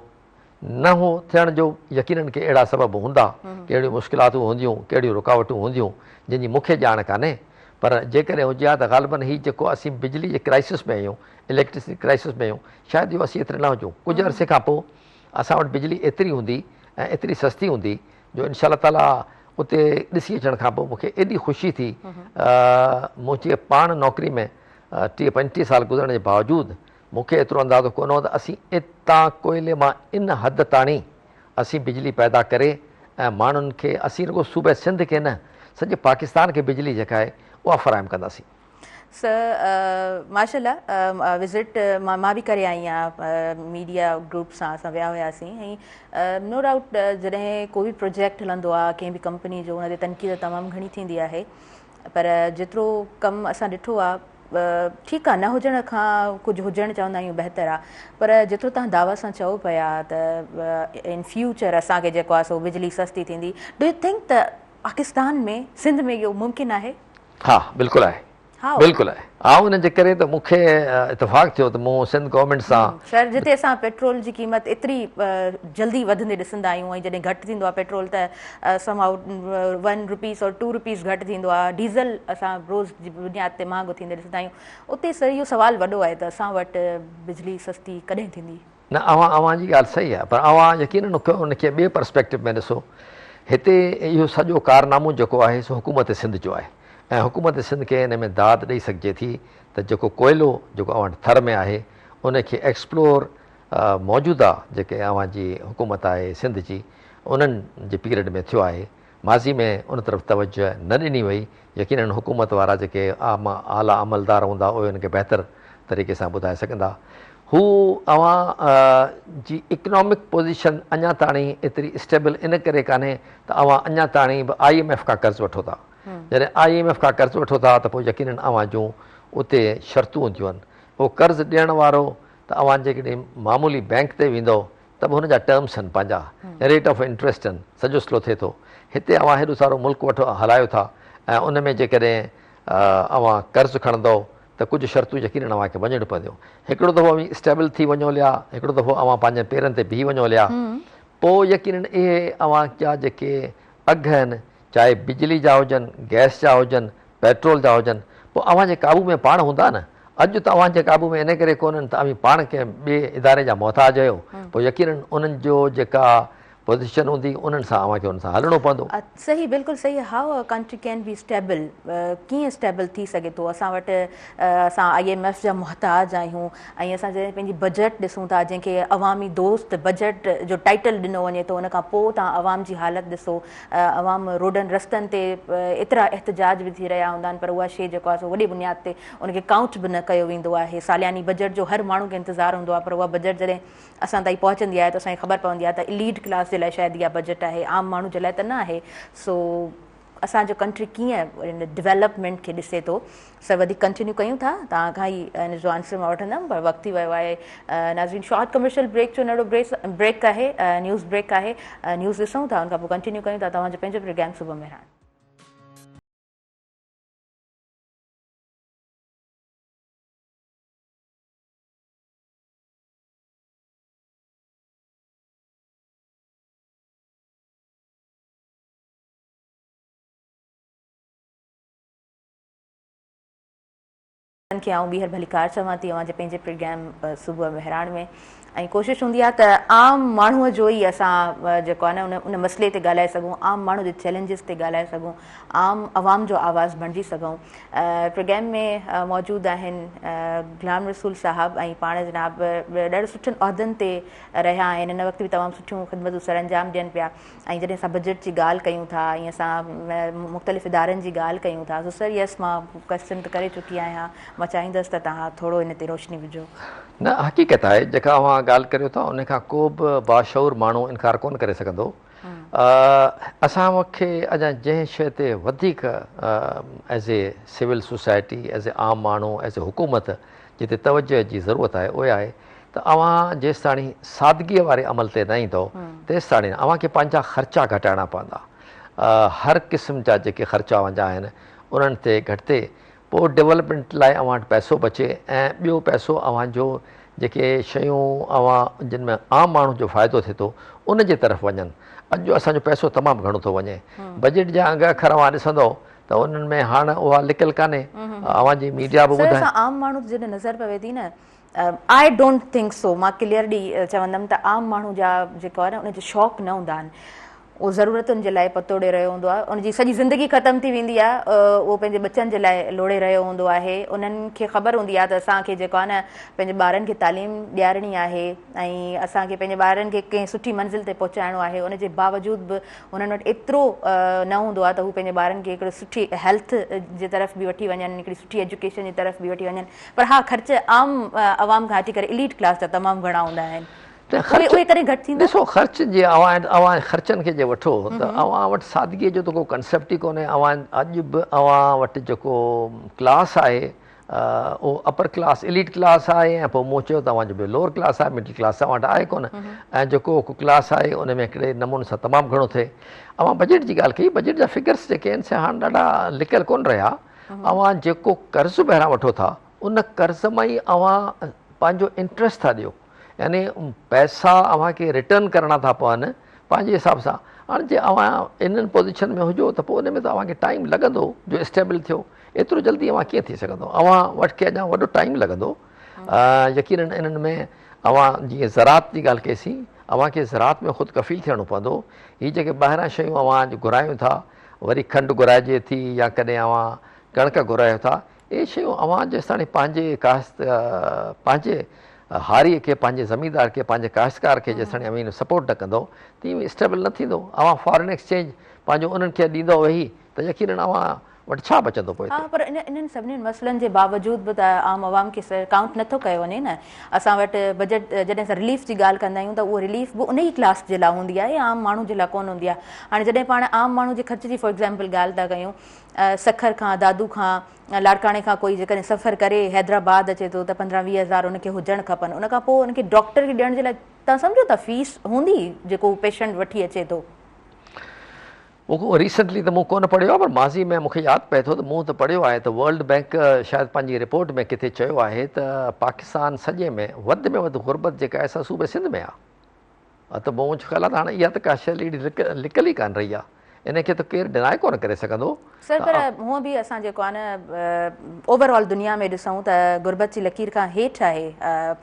نه هو ٿيڻ جو يقينن ڪي اهڙا سبب هوندا، ڪي اهڙيون مشڪلاتون هونديون، ڪي اهڙيون رڪاوٽون هونديون، جن جي مون کي ڄاڻ ڪانهي. پر جيڪڏهن هجي ها ته غالباً هي جيڪو اسين بجلي جي ڪرائسس ۾ آهيون، اليڪٽرسٽي ڪرائسس ۾ آهيون، شايد اهو اسين ايتري نه هجون. ڪجهه عرصي کان پوء اسان وٽ بجلي ايتري هوندي ۽ ايتري سستي هوندي جو انشاء الله تعاليٰ اتي ڏسي اچڻ کان پوء مون کي ايڏي خوشي ٿي، منهنجي پاڻ نوڪري ۾ 30 35 سال گذرڻ جي باوجود مون کي ايترو اندازو ڪونه هو ته اسين اتان ڪوئلي مان ان حد تاڻي اسين بجلي پيدا ڪري ۽ ماڻهن کي اسين رڳو صوبه سنڌ کي نه سڄي پاڪستان کي بجلي جيڪا آهي اها فراهم ڪنداسين. سر ماشاء الله وزٽ مان به ڪري آئي آهيان ميڊيا گروپ سان اسان ويا هياسين ۽ نو ڊائوٽ جڏهن ڪو به پروجيڪٽ هلندو آهي ڪنهن به ڪمپني جو ان تي تنقيد تمام گهڻي ٿيندي آهي پر جيترو ڪم اسان ڏٺو آ ٺيڪ آ نه هجڻ کان ڪجهه هجڻ چوندا آهيون بهتر آ پر جيترو توهان دعويٰ سان چئو پيا ته ان فيوچر اسان کي جيڪو آ سو بجلي سستي ٿيندي do you think ته پاڪستان ۾ سنڌ ۾ اهو ممڪن آهي؟ ها بلڪل آهي بلڪل آهي آئون ان جي ڪري ته مون کي اتفاق ٿيو ته مون سنڌ گورنمينٽ سان. سر جتي اسان پيٽرول جي قيمت ايتري جلدي وڌندي ڏسندا آهيون ۽ جڏهن گهٽ ٿيندو آهي پيٽرول ته سم هائو ون روپيز اور ٽو روپيز گهٽ ٿيندو آهي ڊيزل اسان روز جي بنياد تي مهانگو ٿيندي ڏسندا آهيون اتي سر اهو سوال وڏو آهي ته اسان وٽ بجلي سستي ڪڏهن ٿيندي؟ نه اوهان اوهان جي ڳالهه صحيح آهي پر اوهان يقينن ان کي ٻئي پرسپيڪٽو ۾ ڏسو هتي اهو سڄو ڪارنامو جيڪو آهي سو حڪومت سنڌ جو آهي ۽ حڪومت سنڌ کي ان ۾ داد ڏئي سگهجي ٿي ته جيڪو ڪوئلو جيڪو اوهان وٽ ٿر ۾ آهي ان کي ايڪسپلور موجوده جيڪي اوهان جي حڪومت آهي سنڌ جي انهن جي پيريڊ ۾ ٿيو آهي ماضي ۾ ان طرف توجه نه ڏني وئي، يقينن حڪومت وارا جيڪي اعليٰ عملدار هوندا اهي ان کي بهتر طريقي سان ٻڌائي سگهندا. هو اوهان جي اڪنامڪ پوزيشن اڃا تاڻي ايتري اسٽيبل ان ڪري ڪانهي ته اوهان اڃا تاڻي به I M F کان قرض وٺو ٿا. جڏهن I M F کان قرض وٺو ٿا ته پوء يقينن اوهان جون اتي شرطون هونديون آهن. اهو قرض ڏيڻ وارو ته اوهان جيڪڏهن معمولي بئنڪ تي ويندؤ ته به هن جا ٽرمس آهن پنهنجا ريٽ آف انٽريسٽ آهن سڄو سلو ٿئي ٿو هتي اوهان هيڏو سارو ملڪ وٺو هلايو ٿا ۽ ان ۾ جيڪڏهن اوهان قرض کڻندؤ ته ڪجهه شرطون يقينن اوهان کي مڃڻيون پونديون هڪڙو دفعو اوهين اسٽيبل ٿي وڃو هليا هڪڙو دفعو اوهان پنهنجن پيرن تي بيهي وڃو هليا پوء يقينن اهي اوهان جا جيڪي اگهه آهن چاهي بجلي جا هجن، گئس جا هجن، پيٽرول جا هجن، پوء اوهان جي قابو ۾ پاڻ هوندا نه؟ اڄ ته اوهان جي قابو ۾ انهي ڪري ڪونهن ته اوهين پاڻ ڪنهن ٻئي اداري جا محتاج آهيو، پوء يقينن انهن جو جيڪا پوزيشن هوندي انهن سان اوهان کي انهن سان هلڻو پوندو. صحيح بلڪل صحيح how a country can be stable ڪيئن اسٽيبل ٿي سگهي ٿو اسان وٽ اسان I M F جا محتاج آهيون ۽ اسان جڏهن پنهنجي بجيٽ ڏسون ٿا جنهن کي عوامي دوست بجيٽ جو ٽائيٽل ڏنو وڃي ٿو ان کان پوء توهان عوام جي حالت ڏسو عوام روڊن رستن تي ايترا احتجاج به ٿي رهيا هوندا آهن پر اها شيء جيڪو آهي سو وڏي بنياد تي ان کي ڪائونٽ به نه ڪيو ويندو آهي سالياني بجيٽ جو هر ماڻهو کي انتظار هوندو آهي پر اها بجيٽ جڏهن اسان تائين پهچندي آهي ته اسان کي خبر پوندي آهي ته اليٽ ڪلاس جي لاء شايد اها بجيٽ آهي عام ماڻهو جي لاء ته نه آهي سو اسان جو ڪنٽري ڪيئن ان ڊولپمينٽ کي ڏسي ٿو سر وڌيڪ ڪنٽينيو ڪيون ٿا توهان کان ئي ان جو آنسر مان وٺندم پر وقت ٿي ويو آهي ناظرين شارٽ ڪمرشل بريڪ جو ننڍڙو بريڪ آهي نيوز بريڪ آهي نيوز ڏسون ٿا ان کان پوء ڪنٽينيو ڪيون ٿا توهان جو پنهنجو پروگرام صبح مهراڻ. کي آئون ٻيهر ڀليڪار چوان ٿي اوهان جي پنهنجي پروگرام صبح مهراڻ ۾ ۽ ڪوشش هوندي آهي ته عام ماڻهو جو ئي اسان جيڪو آهي نه ان مسئلي تي ڳالهائي سگهون عام ماڻهو جي چئلينجز تي ڳالهائي سگهون عام عوام جو آواز بڻجي سگهون پروگرام ۾ موجود آهن غلام رسول صاحب ۽ پاڻ جناب ڏاڍو سٺن عهدن تي رهيا آهن هن وقت به تمام سٺيون خدمتون سرانجام ڏين پيا ۽ جڏهن اسان بجيٽ جي ڳالهه ڪيون ٿا ۽ اسان مختلف ادارن جي ڳالهه ڪيون ٿا سو سر يس مان ڪويسچن ته ڪري چڪي آهيان مان چاهيندس ته توهان ٿورو ان تي روشني وجهو. نه حقيقت آهي جيڪا اوهان ڳالهه ڪريو ٿا ان کان ڪو به باشعور ماڻهو انڪار ڪونه ڪري سگهندو اسان کي اڃا جنهن شيء تي وڌيڪ as a civil society as a عام ماڻهو ايز اي حڪومت جتي توجهه جي ضرورت آهي اهي آهي ته اوهان جيستاڻي سادگيء واري عمل تي نه ايندؤ تيستاڻي اوهان کي پنهنجا خرچا گهٽائڻا پوندا. هر قسم جا جيڪي خرچا اوهان جا آهن انهن تي گهٽتي پوء ڊولپمينٽ لاء اوهان وٽ پئسو بچي ۽ ٻيو پئسو اوهان جو جيڪي شيون اوهان جن ۾ عام ماڻهو جو فائدو ٿئي ٿو ان جي طرف وڃن. اڄ جو اسان جو پئسو تمام گهڻو ٿو وڃي. بجيٽ جا انگ اکر اوهان ڏسندؤ ته انهن ۾ هاڻ اها لڪل ڪانهي. اوهان جي ميڊيا به سر ٻڌائي. اسان عام ماڻهو تي جڏهن نظر پوي ٿي نه I don't think سو مان ڪليئرلي چوندم ته عام ماڻهو جا جيڪو آهي نه ان جو شوق نه هوندا آهن اهو ضرورتن جي لاء پتوڙي رهيو هوندو آهي ان جي سڄي زندگي ختم ٿي ويندي آهي اهو پنهنجي ٻچن جي لاء لوڙي رهيو هوندو آهي انهن کي خبر هوندي آهي ته اسان کي جيڪو آهي نه پنهنجي ٻارن کي تعليم ڏيارڻي آهي ۽ اسان کي پنهنجي ٻارن کي ڪنهن سٺي منزل تي پهچائڻو آهي ان جي باوجود به انهن وٽ ايترو نه هوندو آهي ته هو پنهنجي ٻارن کي هڪڙي سٺي هيلٿ جي طرف به وٺي وڃن هڪڙي سٺي ايجوڪيشن جي طرف به وٺي وڃن پر ها خرچ عام عوام کان هٽي ڪري اليٽ ڪلاس جا تمام گهڻا هوندا آهن. ته خرچ اهي ڪڏهن گهٽ ٿيندا؟ ڏسو خرچ جي اوهان اوهان خرچن کي جي وٺو ته اوهان وٽ سادگي جو ته ڪو ڪنسيپٽ ئي ڪونهي اوهان اڄ به اوهان وٽ جيڪو ڪلاس آهي اهو اپر ڪلاس اليٽ ڪلاس آهي ۽ پوء مون چيو ته اوهان جو ٻيو لوئر ڪلاس آهي مڊل ڪلاس اوهان وٽ آهي ڪونه ۽ جيڪو ڪلاس آهي ان ۾ هڪڙي نموني سان تمام گهڻو ٿئي اوهان بجيٽ جي ڳالهه ڪئي بجيٽ جا فگرس جيڪي آهن سي هاڻ ڏاڍا لڪل ڪونه رهيا اوهان جيڪو قرض ٻاهران وٺو ٿا ان قرض مان ئي اوهان پنهنجو انٽرسٽ ٿا ڏيو يعني پئسا اوهان کي ريٽرن ڪرڻا ٿا پون پنهنجي حساب سان هاڻي جي اوهان انهن پوزيشن ۾ هجو ته پوء ان ۾ ته اوهان کي ٽائيم لڳندو جو اسٽيبل ٿيو ايترو جلدي اوهان ڪيئن ٿي سگهندو اوهان وٽ کي اڃا وڏو ٽائيم لڳندو يقينن انهن ۾ اوهان جيئن زراعت جي ڳالهه ڪئي سين اوهان کي زراعت ۾ خود ڪفيل ٿيڻو پوندو هي جيڪي ٻاهران شيون اوهان گهرايون ٿا وري کنڊ گهرائجي ٿي يا ڪڏهن اوهان ڪڻڪ گهرايو ٿا، اهي شيون اوهان جيستاڻي پنهنجي ڪاشت پنهنجي هاريء کي، پنهنجي زميندار کي، پنهنجي ڪاشتڪار کي جيستاڻي اوهين سپورٽ نه ڪندؤ تيئن اسٽيبل نه ٿيندو. اوهان فارين ايڪسچينج پنهنجو انهن کي ڏيندؤ ويهي ته يقينن اوهان وٽ ڇا بچندو پوئتي؟ ها پر انهن سڀني مسئلن جي باوجود به ته عام عوام کي ڪائونٽ نه ٿو ڪيو وڃي نه. اسان وٽ بجيٽ جڏهن اسان رليف جي ڳالهه ڪندا آهيون ته اهو رليف به ان ئي ڪلاس جي لاء هوندي آهي عام ماڻهو جي لاء ڪونه هوندي آهي. هاڻي جڏهن پاڻ عام ماڻهو جي خرچ جي فار ايگزامپل ڳالهه ٿا ڪيون سکر کان دادو کان لاڙڪاڻي کان ڪوئي جيڪڏهن سفر ڪري حيدرآباد اچي ٿو ته 15 20 هزار ان کي هجڻ کپن ان کان پوء ان کي ڊاڪٽر کي ڏيڻ جي لاء توهان سمجهو ٿا فيس هوندي جيڪو پيشنٽ وٺي اچي ٿو. مون ريسنٽلي ته مون ڪونه پڙهيو آهي پر ماضي ۾ مون کي ياد پئي ٿو ته مون ته پڙهيو آهي ته ورلڊ بئنڪ شايد پنهنجي رپورٽ ۾ ڪٿي چيو آهي ته پاڪستان سڄي ۾ وڌ ۾ وڌ غربت جيڪا آهي سا صوبي سنڌ ۾ آهي ته منهنجو خيال آهي ته هاڻي اها ته ڪا شيء اهڙي لڪل ئي ڪانه رهي آهي ان کي ته ڪير ڊنائي ڪونه ڪري سگهندو. سر پر هونء به اسان جيڪو آهي نه اوور آل دنيا ۾ ڏسون ته غربت جي لڪير کان هيٺ آهي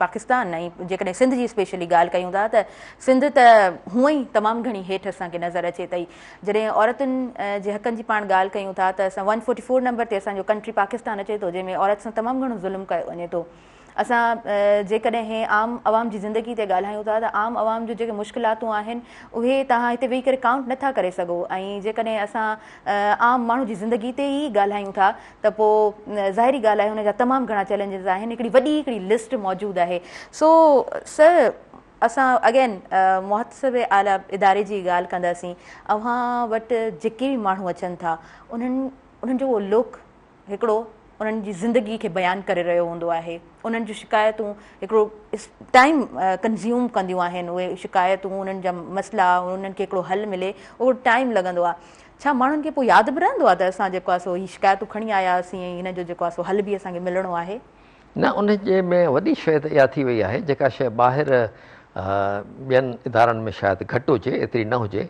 پاڪستان ۽ جيڪڏهن سنڌ جي اسپيشلي ڳالهه ڪيون ٿا ته سنڌ ته هونء ئي تمام گهڻي هيٺ اسان کي نظر اچي ٿي جڏهن عورتن جي حقن جي پاڻ ڳالهه ڪيون ٿا ته اسان ون فورٽي فور نمبر تي اسان جو ڪنٽري پاڪستان اچي ٿو جنهن ۾ عورت سان تمام گهڻو ظلم ڪيو وڃي ٿو اسان جيڪڏهن عام عوام جي زندگي تي ڳالهايون ٿا ته عام عوام جون جيڪي مشڪلاتون آهن اهي توهان هتي ويهي ڪري ڪائونٽ نٿا ڪري سگهو ۽ جيڪڏهن اسان عام ماڻهو جي زندگي تي ئي ڳالهايون ٿا ته پوء ظاهري ڳالهه آهي ان جا تمام گهڻا چئلينجز آهن هڪڙي وڏي هڪڙي لسٽ موجود آهي سو سر اسان اگين محتسب اعليٰ اداري جي ڳالهه ڪنداسين اوهان وٽ جيڪي به ماڻهو اچن ٿا انهن انهن جو اهو لوڪ هڪڙو انهن جي زندگي کي بيان ڪري رهيو هوندو آهي انهن جون شڪايتون هڪڙو ٽائيم ڪنزيوم ڪنديون آهن اهي شڪايتون انهن جا مسئلا انهن کي هڪڙو حل ملي اهو ٽائيم لڳندو آهي ڇا ماڻهن کي پوء ياد به رهندو آهي ته اسان جيڪو آهي سو هي شڪايتون کڻي آيا هئاسين ۽ هن جو جيڪو آهي سو حل به اسان کي ملڻو آهي. نه ان جي ۾ وڏي شيء ته اها ٿي وئي آهي جيڪا شيء ٻاهر ٻين ادارن ۾ شايد گهٽ هجي ايتري نه هجي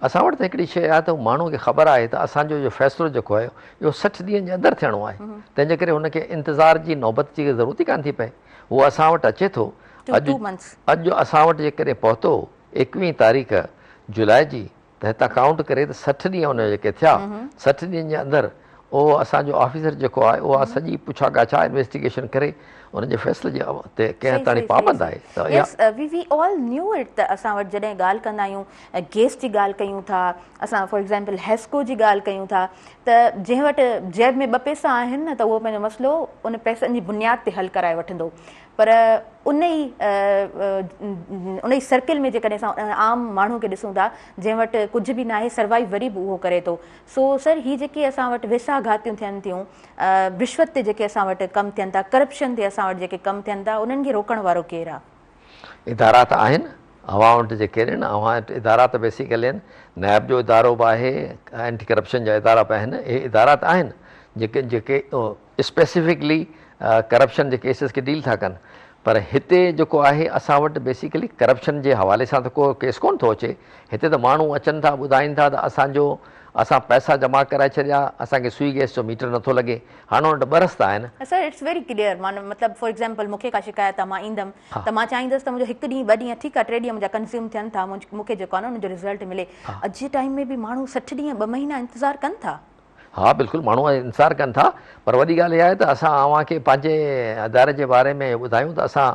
اسان وٽ ته هڪڙي شيء آهي ته ماڻهو کي خبر آهي ته اسان جو اهو فيصلو جيڪو آهي اهو 60 ڏينهن جي اندر ٿيڻو آهي تنهن جي ڪري هن کي انتظار جي نوبت جي ضرورت ئي ڪانه ٿي پئي هو اسان وٽ اچي ٿو اڄ اڄ اسان وٽ جيڪڏهن پهتو 21 تاريخ جولاء جي ته هتان ڪائونٽ ڪري ته 60 ڏينهن ان جا جيڪي ٿيا 60 ڏينهن جي اندر اهو اسان جو آفيسر جيڪو آهي اها سڄي پڇا ڳاڇا انويسٽيگيشن ڪري ان جي فيصلي جي تي ڪنهن حد تاڻي پابند آهي ته اها yes we we all knew it ته اسان وٽ جڏهن ڳالهه ڪندا آهيون گيس جي ڳالهه ڪيون ٿا اسان فار ايگزامپل حيسڪو جي ڳالهه ڪيون ٿا ته جنهن وٽ جيب ۾ ٻه پئسا آهن نه ته اهو پنهنجو مسئلو ان پئسن جي بنياد تي حل ڪرائي وٺندو. پر ان ئي ان ئي سرڪل ۾ جيڪڏهن اسان عام ماڻهو کي ڏسون ٿا جنهن وٽ ڪجهه به ناهي سروائيو وري به اهو ڪري ٿو. سو سر هي جيڪي اسان وٽ ويساهه گهاتيون ٿين ٿيون، رشوت تي جيڪي اسان وٽ ڪم ٿين ٿا، ڪرپشن تي اسان وٽ جيڪي ڪم ٿين ٿا انهن کي روڪڻ وارو ڪير آ؟ ادارا ته آهن اوهان وٽ جيڪي آهن اوهان وٽ ادارا ته بيسيڪلي آهن نيب جو ادارو به آهي اينٽي ڪرپشن جا ادارا به آهن اهي ادارا ته آهن جيڪي جيڪي اسپيسفڪلي ڪرپشن جي ڪيسز کي ڊيل ٿا ڪن پر هتي جيڪو آهي اسان وٽ بيسيڪلي ڪرپشن جي حوالي سان ته ڪو ڪيس ڪونه ٿو اچي هتي ته ماڻهو اچن ٿا ٻڌائين ٿا ته اسان جو اسان پئسا جمع ڪرائي ڇڏيا اسان کي سوئي گئس جو ميٽر نٿو لڳي هاڻ ان وٽ ٻه رستا آهن. سر it's very clear مان مطلب فار ايگزامپل مون کي ڪا شڪايت آهي مان ايندم ته مان چاهيندس ته منهنجو هڪ ڏينهن ٻه ڏينهن ٺيڪ آهي ٽي ڏينهن منهنجا ڪنزيوم ٿين ٿا مون کي جيڪو آهي نه ان جو رزلٽ ملي اڄ جي ٽائيم ۾ به ماڻهو 60 ڏينهن ٻه مهينا انتظار ڪن ٿا. ها بلڪل ماڻهو انتظار ڪن ٿا پر وڏي ڳالهه اها آهي ته اسان اوهان کي پنهنجي اداري جي باري ۾ اهو ٻڌايون ته اسان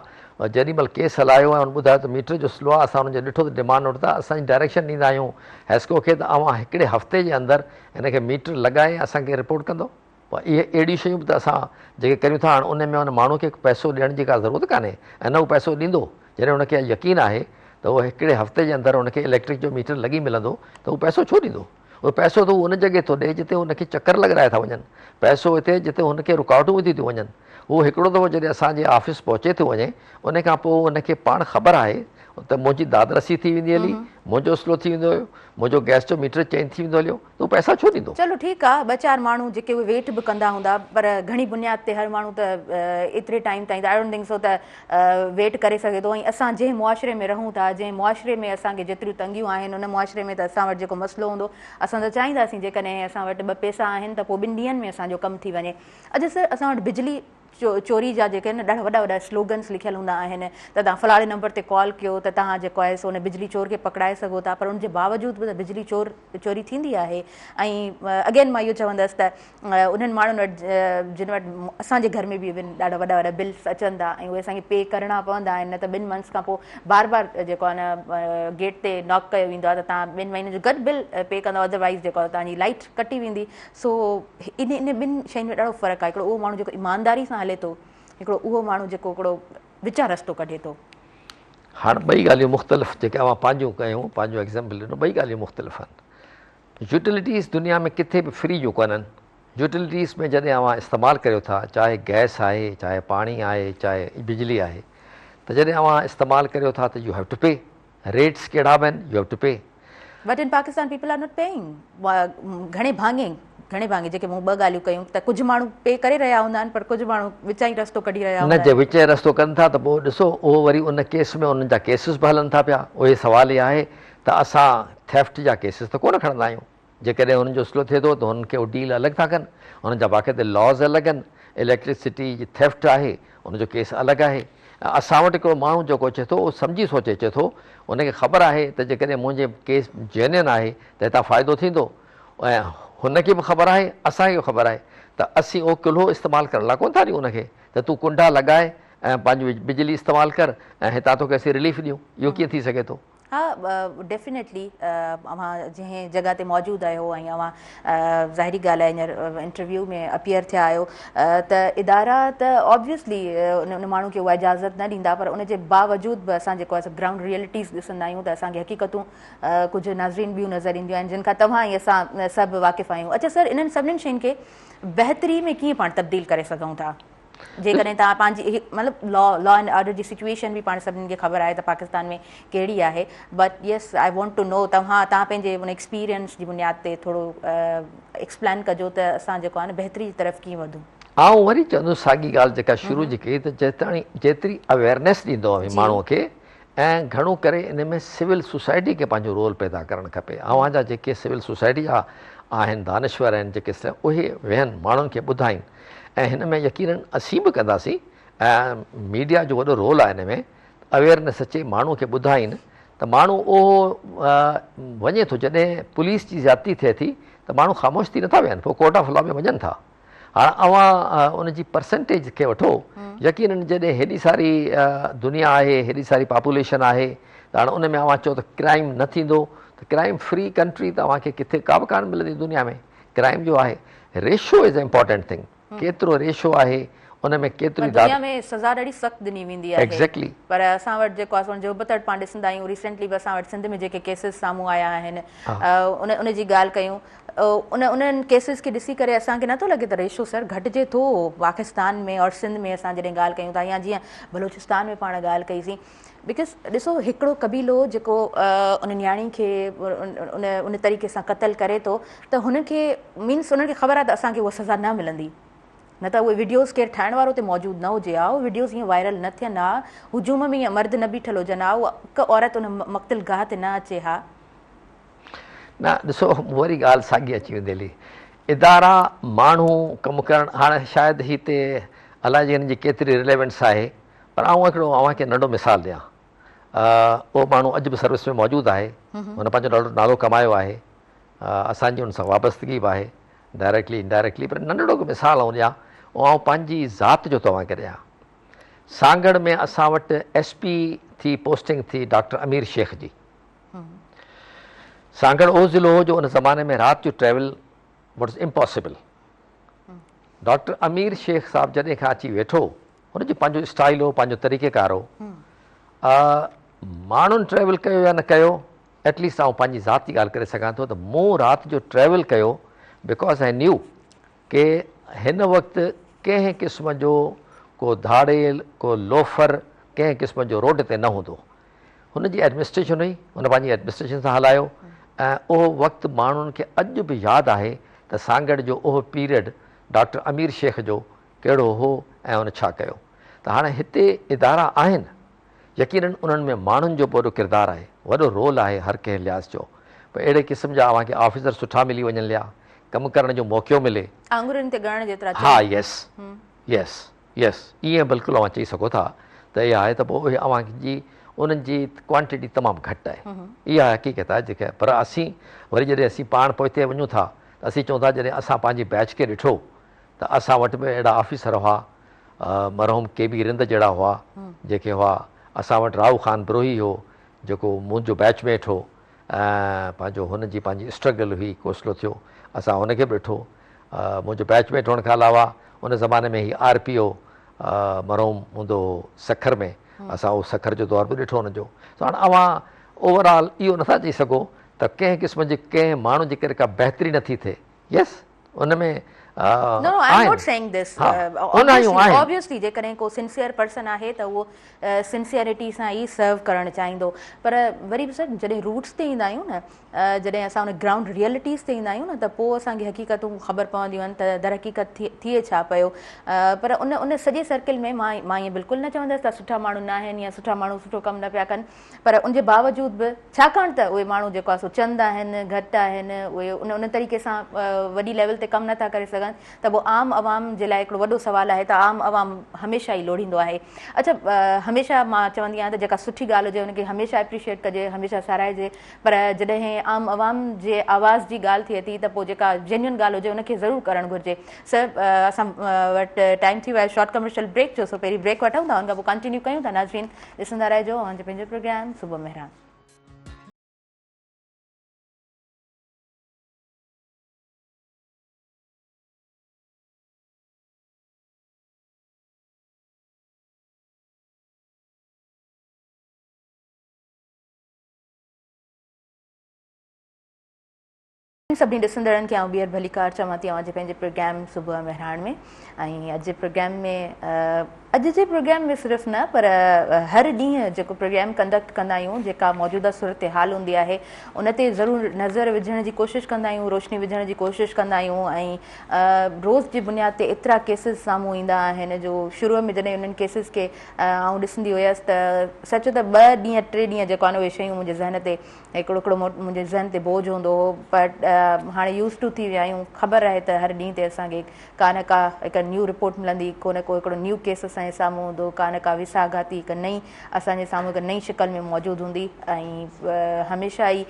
جيڏي مهل ڪيس هلايو ۽ ان ٻڌايو ته ميٽر جو سلو آهي اسان انهن جو ڏٺو ته ڊمانڊ نوٽ ته اسان جي ڊائريڪشن ڏيندا آهيون حيسڪو کي ته اوهان هڪڙي هفتي جي اندر هن کي ميٽر لڳائي اسان کي رپورٽ ڪندو پوء اهي اهڙيون شيون به ته اسان جيڪي ڪريون ٿا هاڻ ان ۾ ان ماڻهو کي پئسو ڏيڻ جي ڪا ضرورت ڪانهي ۽ نه هو پئسو ڏيندو جڏهن هن کي يقين آهي ته اهو هڪڙي هفتي جي اندر هن کي اليڪٽرڪ جو ميٽر لڳي ملندو ته هو پئسو ڇو ڏيندو اهو پئسو ته هو ان جڳهه ٿو ڏئي جتي هن کي چڪر لڳرايا ٿا وڃن. پئسو اتي جتي هن کي رڪاوٽون وڌيون ٿيون وڃن. هو هڪڙو دفعو جڏهن اسان جي آفيس پهچي ٿو وڃي ان کان پوء هن کي پاڻ خبر آهي ته منهنجي داد رسي ٿي ويندي هلي، منهنجو سلو ٿي ويندو هيو، منهنجو گئس جو ميٽر چينج ٿي ويندو هليو ته هو پئسا ڇو ڏيندو؟ چلو ٺيڪ آ ٻه چار ماڻهو جيڪي اهي ويٽ به ڪندا هوندا پر گهڻي بنياد تي هر ماڻهو ته ايتري ٽائيم تائين ته I don't think سو ته ويٽ ڪري سگهي ٿو ۽ اسان جنهن معاشري ۾ رهون ٿا جنهن معاشري ۾ اسان کي جيتريون تنگيون آهن ان معاشري ۾ ته اسان وٽ جيڪو مسئلو هوندو اسان ته چاهينداسين جيڪڏهن اسان وٽ ٻه پئسا آهن ته پوء ٻن ڏينهن ۾ اسان جو ڪم ٿي وڃي اڄ سر اسان وٽ بجلي چوري جا جيڪي آهن ڏاڍا وڏا وڏا سلوگنس لکيل هوندا آهن ته توهان فلاڻي نمبر تي ڪال ڪيو ته توهان جيڪو آهي سو ان بجلي چور کي پڪڙائي سگهو ٿا پر ان جي باوجود به بجلي چور چوري ٿيندي آهي ۽ اگين مان اهو چوندس ته انهن ماڻهن وٽ جن وٽ اسان جي گهر ۾ به ايون ڏاڍا وڏا وڏا بلس اچن ٿا ۽ اهي اسان کي پي ڪرڻا پوندا آهن نه ته ٻن منٿس کان پوء بار بار جيڪو آهي نه گيٽ تي ناڪ ڪيو ويندو آهي ته توهان ٻن مهينن جو گڏ بل پي ڪندؤ ادروائز جيڪو آهي توهان جي لائٽ ڪٽي ويندي سو ان ان ٻن شين ۾ ڏاڍو فرق آهي هڪڙو اهو ماڻهو جيڪو ايمانداري سان هلي ٿو هڪڙو اهو ماڻهو جيڪو هڪڙو وچان رستو ڪڍي ٿو. هاڻ ٻئي ڳالهيون مختلف جيڪي اوهان پنهنجون ڪيون پنهنجو ايگزامپل ڏنو ٻئي ڳالهيون مختلف آهن. يوٽيلٽيز دنيا ۾ ڪٿي به فري جون ڪونهن. يوٽيلٽيز ۾ جڏهن اوهان استعمال ڪريو ٿا چاهي گئس آهي چاهي پاڻي آهي چاهي بجلي آهي ته جڏهن اوهان استعمال ڪريو ٿا ته you have to pay rates ڪهڙا به آهن you have to pay. But in Pakistan people are not paying گهڻي ڀاڱي گهڻي ڀاڱي جيڪي مون ٻه ڳالهيون ڪيون ته ڪجهه ماڻهو پي ڪري رهيا هوندا آهن پر ڪجهه ماڻهو وچان ئي رستو ڪڍي رهيا نه هوندا جي آهن. وچين رستو ڪن ٿا ته پوء ڏسو اهو وري ان ڪيس ۾ انهن جا ڪيسز به هلن ٿا پيا اهي سوال اهي آهي ته اسان ٿيفٽ جا ڪيسز ته ڪونه کڻندا آهيون، جيڪڏهن هنن جو سلو ٿئي ٿو ته هنن کي اهو ڊيل الڳ ٿا ڪن، هنن جا باقاعده لاز الڳ آهن، اليڪٽرسٽي جي ٿيفٽ آهي ان جو ڪيس الڳ آهي ۽ اسان وٽ هڪڙو ماڻهو جيڪو اچي ٿو اهو سمجهي سوچي اچي ٿو، ان کي خبر آهي ته جيڪڏهن منهنجي ڪيس جينين آهي ته هتان فائدو ٿيندو ۽ هن کي به خبر آهي اسان کي به خبر آهي ته اسين اهو ڪلهو استعمال ڪرڻ لاء ڪونه ٿا ڏيون ان کي ته تون ڪنڊا لڳائي ۽ پنهنجي بجلي استعمال ڪر ۽ هتان توکي اسين رليف ڏيون اهو ڪيئن ٿي سگهي ٿو. ها ڊيفينيٽلي اوهان جنهن جڳهه تي موجود آهيو ۽ اوهان ظاهري ڳالهه آهي هينئر انٽرويو ۾ اپيئر ٿيا آهيو ته ادارا ته آبويسلي ان ماڻهو کي اها اجازت نه ڏيندا پر ان جي باوجود به اسان جيڪو آهي گرائونڊ ريئلٽيز ڏسندا آهيون ته اسان کي حقيقتون ڪجهه ناظرين ٻيون نظر اينديون آهن جن کان توهان ۽ اسان سڀ واقف آهيون اڇا سر انهن سڀني شين کي بهتري ۾ ڪيئن پاڻ تبديل ڪري سگهون ٿا؟ جيڪڏهن توهان پنهنجي مطلب لا لا اينڊ آرڊر جي سچويشن به پاڻ سڀني کي خبر آهي ته پاڪستان ۾ ڪهڙي آهي but yes I want to know توهان توهان پنهنجي ان ايڪسپيرينس جي بنياد تي ٿورو ايڪسپلين ڪجو ته اسان جيڪو آهي نه بهتري جي طرف ڪيئن وڌون. آئون وري چوندس ساڳي ڳالهه جيڪا شروع جي ڪئي ته جيتاڻي جيتري اويئرنيس ڏيندو اوهين ماڻهو کي ۽ گهڻو ڪري ان ۾ سول سوسائٽي کي پنهنجو رول پيدا ڪرڻ کپي اوهان جا جيڪي سول سوسائٽي جا آهن دانشور آهن جيڪي اهي ويهن ماڻهن کي ٻڌائين ۽ هن ۾ يقينن اسين به ڪنداسين ۽ ميڊيا جو وڏو رول آهي ان ۾ اويئرنيس اچي ماڻهو کي ٻڌائين ته ماڻهو اهو وڃي ٿو جڏهن پوليس جي زيادتي ٿئي ٿي ته ماڻهو خاموش ٿي نٿا ويهن پوء ڪورٽ آف لا ۾ وڃن ٿا هاڻ اوهان ان جي پرسنٽيج کي وٺو يقينن جڏهن هيڏي ساري دنيا آهي هيڏي ساري پاپوليشن آهي ته هاڻ ان ۾ اوهان چئو ته ڪرائيم نه ٿيندو ته ڪرائيم فري ڪنٽري ته اوهان کي ڪٿي ڪا به ڪانه ملندي دنيا ۾ ڪرائيم جو آهي ريشو is important thing ڪيترو ريشو آهي ان ۾ ڪيتري پر دنيا ۾ سزا ڏاڍي سخت ڏني ويندي آهي. Exactly. پر اسان وٽ جيڪو آهي سو ان جو ابتڙ پاڻ ڏسندا آهيون ريسينٽلي به اسان وٽ سنڌ ۾ جيڪي ڪيسز سامهون آيا آهن ان ان جي ڳالهه ڪيون ان انهن ڪيسز کي ڏسي ڪري اسان کي نٿو لڳي ته ريشو سر گهٽجي ٿو پاڪستان ۾ اور سنڌ ۾ اسان جڏهن ڳالهه ڪيون ٿا يا جيئن بلوچستان ۾ پاڻ ڳالهه ڪئي سين because ڏسو هڪڙو قبيلو جيڪو ان نياڻي کي ان ان طريقي سان قتل ڪري ٿو ته هن کي مينس انهن کي خبر آهي ته اسان کي اها سزا نه ملندي نه ته اهي وڊيوز ڪير ٺاهڻ وارو اتي موجود نه هجي ها، اهي وڊيوز ائين وائرل نه ٿين ها، هجوم ۾ ائين مرد نه بيٺل هجن ها، اها هڪ عورت ان مقتل گاهه تي نه اچي ها. نه ڏسو وري ڳالهه ساڳي اچي ويندي هلي. ادارا، ماڻهو، ڪم ڪرڻ، هاڻي شايد هتي الائجي هن جي ڪيتري رليونس آهي پر آئون هڪڙو اوهان کي ننڍو مثال ڏيان. اهو ماڻهو اڄ به سروس ۾ موجود آهي، هن پنهنجو ڏاڍو نالو ڪمايو آهي، اسان جي ان سان وابستگي به آهي ڊائريڪٽلي انڊائريڪٽلي پر ننڍڙو هڪ مثال آئون ڏيان اهو آئون پنهنجي ذات جو توهان کي ڏيان سانگهڙ ۾ اسان وٽ ايس پي ٿي پوسٽنگ ٿي ڊاڪٽر امير شيخ جي سانگهڙ اهو ضلعو هو جو ان زماني ۾ رات جو travel was impossible doctor Amir Shaikh صاحب جڏهن کان اچي ويٺو هن جو پنهنجو اسٽائل هو پنهنجو طريقه ڪار هو ماڻهن ٽريول ڪيو يا نه ڪيو ايٽ ليسٽ آئون پنهنجي ذات جي ڳالهه ڪري سگهان ٿو ته مون رات جو ٽريول ڪيو because I نيو ڪي هن وقت ڪنهن قسم جو ڪو ڌاڙيل ڪو لوفر ڪنهن قسم جو روڊ تي نه هوندو. هن جي ايڊمنسٽريشن هئي هن پنهنجي ايڊمنسٽريشن سان هلايو ۽ اهو وقت ماڻهن کي اڄ به ياد آهي ته سانگهڙ جو اهو پيريڊ ڊاڪٽر امير شيخ جو ڪهڙو هو ۽ هن ڇا ڪيو ته هاڻي هتي ادارا آهن يقينن انهن ۾ ماڻهن جو به وڏو ڪردار آهي، وڏو رول آهي هر ڪنهن لحاظ جو پر اهڙي قسم جا اوهان کي آفيسر سٺا ملي وڃن ليا ڪم ڪرڻ جو موقعو ملي. آڱرين تي ڳڻڻ جيترا ها يس يس يس ائين بلڪل اوهان چئي سگهو ٿا ته اها آهي ته پوء اهي اوهان جي انهن جي ڪوانٽيٽي تمام گهٽ آهي اها حقيقت آهي جيڪا پر اسين وري جڏهن اسين پاڻ پوئتي وڃون ٿا ته اسين چئون ٿا جڏهن اسان پنهنجي بيچ کي ڏٺو ته اسان وٽ به اهڙا آفيسر هئا مرحوم ڪي بي رند جهڙا هئا جيڪي هئا اسان وٽ رائو خان بروهي هو جيڪو منهنجو بيچ ميٽ هو ۽ پنهنجو هن جي پنهنجي اسٽرگل هئي حوصلو ٿيو اسان هن کي به ڏٺو منهنجو بيچ ميٽ هئڻ کان علاوه ان زماني ۾ هي آر پي او مرحوم هوندو هو سکر ۾ اسان اهو سکر جو دور به ڏٺو هن جو سو هاڻ اوهان اوور آل اهو نٿا چئي سگهو ته ڪنهن قسم جي ڪنهن ماڻهو جي ڪري ڪا بهتري نٿي ٿئي yes in ۾ No, no, I'm not saying this. Obviously, obviously جيڪڏهن ڪو سنسيئر پرسن آهي ته اهو سنسيئرٽي سان ئي سرو ڪرڻ چاهيندو پر وري به سر جڏهن روٽس تي ايندا آهيون نه جڏهن اسان ان گرائونڊ ريئلٽيز تي ايندا آهيون نه ته پوء اسان کي حقيقتون خبر پونديون آهن ته در حقيقت ٿئي ڇا پيو پر ان ان سڄي سرڪل ۾ مان مان ائين بلڪل نه چوندس ته سٺا ماڻهو نه آهن يا سٺا ماڻهو سٺو ڪم نه پيا ڪن پر ان جي باوجود به ڇاڪاڻ ته اهي ماڻهو جيڪو آهي سو چند آهن، گهٽ آهن، اهي ان ان طريقي سان وڏي ليول تي ڪم نٿا ڪري سگهن ته پوء عام عوام جي لاء هڪڙو وڏو سوال آهي ته عام عوام هميشه ئي لوڙهيندو آهي. اڇا هميشه مان چوندي آهيان ته جيڪا سٺي ڳالهه هجي ان کي هميشه اپريشيئيٽ ڪجي، هميشه ساراهجي پر جڏهن عام عوام جي آواز جي ڳالهه ٿئي ٿي ته پوء جيڪا جينيون ڳالهه هجي ان کي ضرور ڪرڻ گهرجي. سر اسان وٽ ٽائيم ٿي ويو آهي شارٽ ڪمرشل بريڪ جو سو پهرين بريڪ وٺون ٿا ان کان پوء ڪنٽينيو ڪيون ٿا ناظرين ڏسندا رهجو اوهان جو پنهنجو پروگرام صبح مهراڻ. سڀني ڏسندڙن کي آئون ٻيهر ڀليڪار چوان ٿي اوهان جي پنهنجي پروگرام صبح مهراڻ ۾ ۽ اڄ جي پروگرام ۾ اڄ جي پروگرام ۾ صرف نه پر هر ڏينهن جيڪو پروگرام ڪنڊڪٽ ڪندا آهيون جيڪا موجوده صورتحال هوندي آهي ان تي ضرور نظر وجهڻ جي ڪوشش ڪندا آهيون روشني وجهڻ جي ڪوشش ڪندا آهيون ۽ روز جي بنياد تي ايترا ڪيسز سامهون ايندا آهن جو شروع ۾ جڏهن انهن ڪيسز کي آئون ڏسندي هيس ته سچ ته ٻه ڏينهن ٽي ڏينهن جيڪو آهن اهي شيون منهنجي ذهن تي هڪڙو هڪڙو منهنجي ذهن تي بوجهه هوندو هو پر هاڻي يوز ٽو ٿي ويا آهيون خبر آهي ته هر ڏينهن تي اسان کي ڪا نه ڪا هڪ نيو رپورٽ ملندي ڪو نه ڪو هڪڙو نيو ڪيس اسان جي سامهون هوندو ڪا نه ڪا ويساهه گهاتي هڪ نئين اسان جي سامهون هڪ نئين شڪل ۾ موجود هوندي ۽ هميشه ئي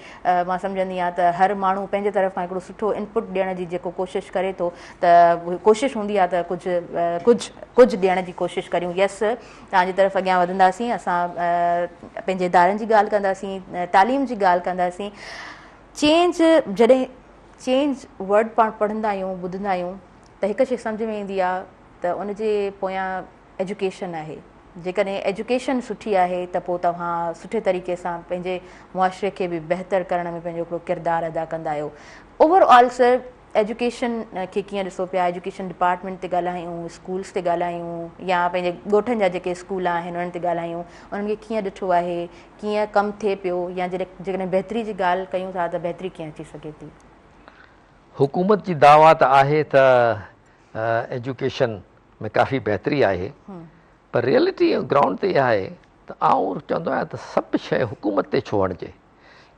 مان سمجهندي آهيان ته هر ماڻهو پنهنجي طرف کان هڪڙو سٺو انپٽ ڏيڻ جي جيڪو ڪوشش ڪري ٿو ته ڪوشش هوندي آهي ته ڪجهه ڪجهه ڪجهه ڏيڻ جي ڪوشش ڪريون يس توهان جي طرف اڳيان وڌنداسين اسان پنهنجي ادارن جي ڳالهه ڪنداسين تعليم جي ڳالهه ڪنداسين چينج جڏهن چينج ورڊ پاڻ پڙهندا آهيون ٻڌندا آهيون ته هڪ شي سمجهه ۾ ايندي آهي ته ان جي پويان ايجوڪيشن آهي. جيڪڏهن ايجوڪيشن سٺي آهي ته پوء توهان سٺي طريقي سان پنهنجي معاشري کي به بهتر ڪرڻ ۾ پنهنجو هڪڙو ڪردار ادا ڪندا آهيو. اوور آل سر ايجوڪيشن کي ڪيئن ڏسو پيا؟ ايجوڪيشن ڊپارٽمينٽ تي ڳالهايون، اسڪولس تي ڳالهايون يا پنهنجي ڳوٺن جا جيڪي اسڪول آهن انهن تي ڳالهايون، انهن کي ڪيئن ڏٺو آهي، ڪيئن ڪم ٿئي پيو يا جيڪڏهن بهتري جي ڳالهه ڪيون ٿا ته بهتري ڪيئن اچي سگهي ٿي؟ حڪومت جي دعويٰ ته آهي ته ايجوڪيشن ۾ ڪافي بهتري آهي پر ريئلٽي گرائونڊ تي اها آهي ته آئون چوندو آهيان ته سڀ شيء حڪومت تي ڇو هڻجي؟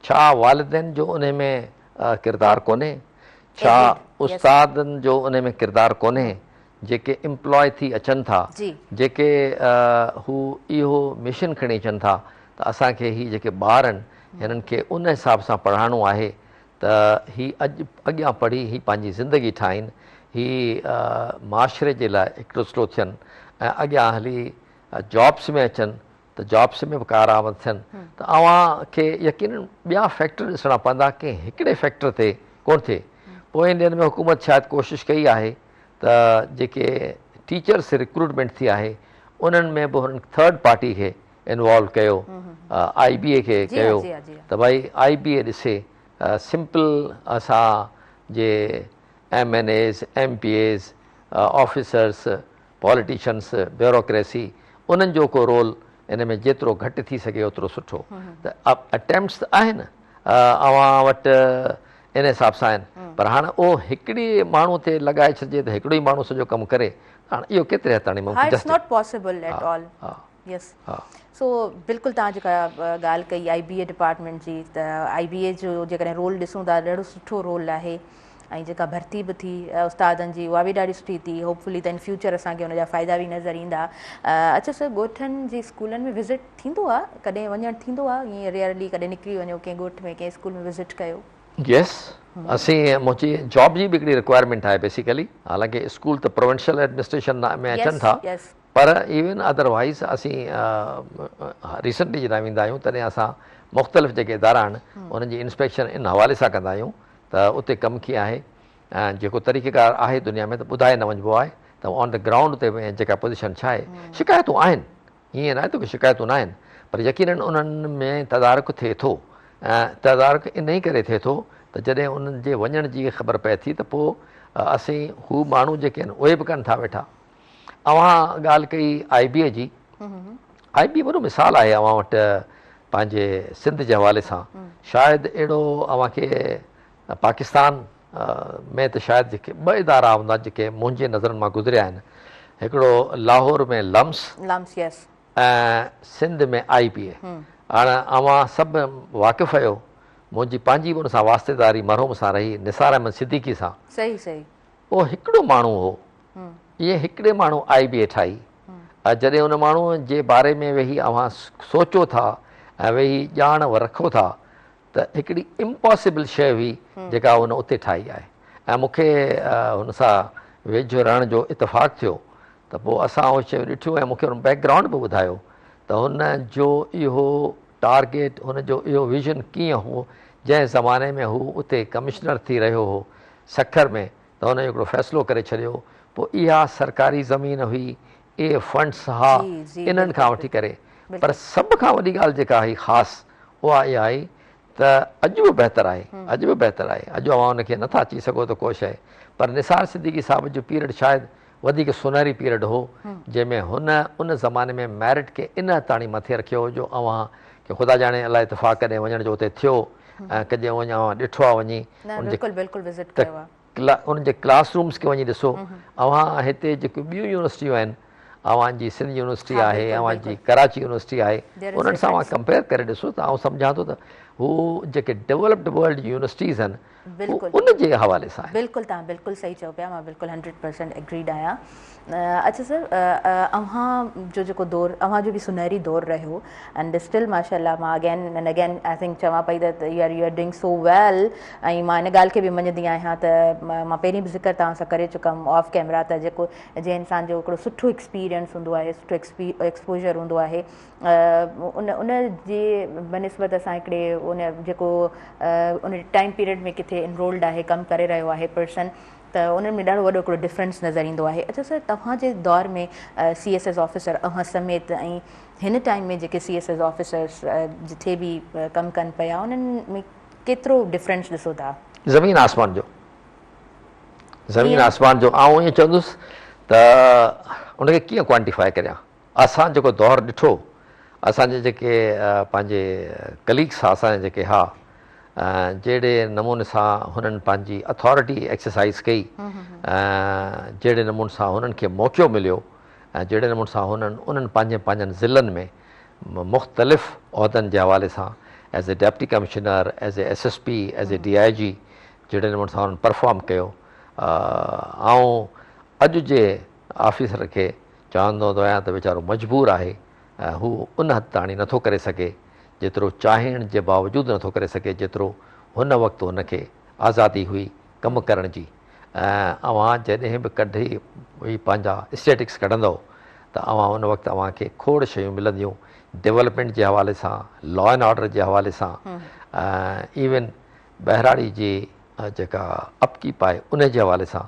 ڇا والدين جو انهي ۾ ڪردار ڪونهي؟ ڇا استادن جو انهي ۾ ڪردار ڪونهي جيڪي امپلاء ٿي اچن ٿا جيڪي هو اهو مشن کڻي اچن ٿا ته اسان کي هي جيڪي ٻار آهن هنن کي ان حساب سان پڙهائڻو آهي ته هي اڄ اڳيان پڙهي هي پنهنجي زندگي ٺاهين، هي معاشري جي لاء هڪڙو سٺو ٿين ۽ اڳيان هلي جابس ۾ اچن ته جابس ۾ به ڪارآمد ٿين ته اوهان کي يقينن ٻيا فيڪٽر ڏسڻا پوندا ڪنهن هڪڙي فيڪٽر تي ڪونه ٿئي. پوئين ڏينهن ۾ حڪومت شايد ڪوشش ڪئي آهي ته جيڪي ٽيچرس ريڪروٽمينٽ ٿي آهي انهن ۾ به هنن ٿرڊ پارٽي کي انوالو ڪيو آئي بي اي کي ڪيو ته ڀائي آئي بي اي ڏسي سمپل اسان جي M N As M P As officers politicians bureaucracy انهن جو ڪو رول ان ۾ جيترو گهٽ ٿي سگهي اوترو سٺو ته اٽيمپٽس ته آهن اوهان وٽ ان حساب سان آهن پر هاڻ اهو هڪڙي ماڻهو تي لڳائي ڇڏجي ته هڪڙو ئي ماڻهو سڄو ڪم ڪري هاڻ اهو ڪيتري حد تاڻي ممڪن it's not possible at all. Yes سو بلڪل توهان جيڪا ڳالهه ڪئي آئي بي اي ڊپارٽمينٽ جي ته آئي بي اي جو جيڪڏهن رول ڏسون ٿا ڏاڍو سٺو رول آهي ۽ جيڪا ڀرتي به ٿي استادن جي اها به ڏاڍي سٺي ٿي هوپ فلي ته ان فيوچر اسان کي ان جا فائدا به نظر ايندا. اڇا سر ڳوٺن جي اسڪولن ۾ وزٽ ٿيندو آ ڪڏهن وڃڻ ٿيندو آ ائين ريئرلي ڪڏهن نڪري وڃو ڪنهن ڳوٺ ۾ ڪنهن اسڪول ۾ وزٽ ڪيو؟ يس اسين منهنجي جاب جي به هڪڙي رڪوائرمينٽ آهي بيسيڪلي حالانڪه اسڪول ته پروونشل ايڊمنسٽريشن ۾ اچن ٿا پر ايون ادر وائيز اسين ريسنٽلي جڏهن ويندا آهيون تڏهن اسان مختلف جيڪي ادارا آهن انهن جي انسپيڪشن ان حوالي سان ڪندا آهيون ته اتي ڪم ڪيئن آهي ۽ جيڪو طريقه ڪار آهي دنيا ۾ ته ٻڌائي نه وڃبو آهي ته آن the ground تي جيڪا پوزيشن ڇا آهي شڪايتون آهن ائين ناهي ته شڪايتون ناهن پر يقينن انهن ۾ تدارڪ ٿئي ٿو ۽ تدارڪ انهي ڪري ٿئي ٿو ته جڏهن انهن جي وڃڻ جي خبر پئي ٿي ته پوء اسين هو ماڻهو جيڪي آهن اهي به ڪن ٿا ويٺا اوهان ڳالهه ڪئي آء بي اي جي، آء بي اي وڏو مثال آهي اوهان وٽ پنهنجي سنڌ جي حوالي سان شايد اهڙو اوهان کي پاڪستان ۾ ته شايد جيڪي ٻه ادارا هوندا جيڪي منهنجي نظرن مان گذريا آهن هڪڙو لاهور ۾ لمس لمس يس ۽ سنڌ ۾ آء بي اي هاڻ اوهان سڀ واقف آهيو منهنجي پنهنجي به ان سان واسطيداري مرحوم سان رهي نثار احمد صديقي سان صحيح صحيح اهو هڪڙو ماڻهو هو ائين هڪڙي ماڻهو آء بي اي ٺاهي ۽ جڏهن ان ماڻهوء جي باري ۾ ويهي اوهان سوچو ٿا ۽ ويهي ڄاڻ رکو ٿا ته هڪڙي امپاسبل شيء هئي جيڪا هن اتي ٺاهي آهي ۽ مون کي هن سان ويجهو رهڻ جو اتفاق ٿيو ته پوء اسان اهي شيون ڏٺيون ۽ مون کي هن بيڪ گرائونڊ به ٻڌايو ته هن جو اهو ٽارگيٽ هن جو اهو ويزن ڪيئن هو جنهن زماني ۾ هو اتي ڪمشنر ٿي رهيو هو سکر ۾ ته هن هڪڙو فيصلو ڪري ڇڏيو پوء اها سرڪاري زمين هئي اهي فنڊس ها انهن کان وٺي ڪري پر سڀ کان وڏي ڳالهه جيڪا هئي خاص اها اها هئي ته اڄ به بهتر آهي اڄ به بهتر آهي اڄ اوهان ان کي نٿا چئي سگهو ته ڪو شيء پر نثار صديقي صاحب جو پيرڊ شايد وڌيڪ سونهري پيرڊ هو جنهن ۾ هن ان زماني ۾ ميرٽ کي ان حد تاڻي مٿي رکيو هو جو اوهان کي خدا ڄاڻي الائي اتفاق ڪڏهن وڃڻ جو اتي ٿيو ۽ ڪڏهن وڃي اوهان ڏٺو آهي وڃي نه بلڪل بلڪل وزٽ ڪيو آهي. ته انهن جي ڪلاس رومز کي وڃي ڏسو اوهان هتي جيڪي ٻيون يونيورسٽيون آهن اوهان جي سنڌ يونيورسٽي آهي اوهان جي ڪراچي يونيورسٽي آهي انهن سان اوهان ڪمپيئر ڪري ڏسو ته آئون سمجهان ٿو ته هو جيڪي ڊولپڊ ورلڊ جي يونيورسٽيز آهن ان جي حوالي سان آهن. بلڪل توهان بلڪل صحيح چئو پيا مان بلڪل هنڊريڊ پرسينٽ ايگريڊ آهيان اڇا سر اوهان جو جيڪو دور اوهان جو به سنهري دور رهيو اينڊ اسٽل ماشاء الله مان again and again I think چوان پئي ته you are you are doing so well ۽ مان ان ڳالهه کي به مڃندي آهيان ته مان پهرين به ذڪر توهان سان ڪري چڪم آف ڪيمرا ته جيڪو جنهن انسان جو هڪڙو سٺو ايڪسپيرينس هوندو آهي سٺو ايڪسپوجر هوندو آهي ان ان جي بنسبت اسان هڪڙي ان جيڪو ان ٽائيم پيريڊ ۾ ڪٿي انرولڊ آهي ڪم ڪري رهيو آهي پرسن ته انهن ۾ ڏاڍو وڏو هڪڙو ڊفرنس نظر ايندو آهي. اڇا سر توهان جي دور ۾ سي ايس ايس آفيسر اوهان سميت ۽ هن ٽائيم ۾ جيڪي سي ايس ايس آفيسرس جٿي به ڪم ڪن پيا انهن ۾ ڪيترو ڊفرنس ڏسو ٿا؟ زمين آسمان جو زمين آسمان جو آئون ائين چوندس ته ان کي ڪيئن ڪوانٽيفائي ڪريان اسان جيڪو دور ڏٺو اسان جي جيڪي پنهنجي ڪليگس ها اسان جا جيڪي ها جهڙي نموني سان هنن پنهنجي اٿارٽي ايڪسرسائز ڪئي جهڙي نموني سان هنن کي موقعو مليو ۽ جهڙي نموني سان هنن انهن پنهنجن پنهنجن ضلعن ۾ مختلف عهدن جي حوالي سان as a deputy commissioner, as a S S P, as a D I G جهڙي نموني سان هنن پرفارم ڪيو آئون اڄ جي آفيسر کي چوندو آهيان ته ويچارو مجبور آهي ۽ هو ان حد تاڻي نٿو ڪري سگهي جيترو چاهڻ جي باوجود نٿو ڪري سگهي جيترو هن وقت هن کي آزادي هئي ڪم ڪرڻ جي ۽ اوهان جڏهن به ڪڍي هي پنهنجا اسٽيٽڪس ڪڍندؤ ته اوهان ان وقت اوهان کي کوڙ شيون ملنديون ڊولپمينٽ جي حوالي سان لا اينڊ آرڊر جي حوالي سان ايون ٻهراڙي جي جيڪا اپ ڪيپ آهي ان جي حوالي سان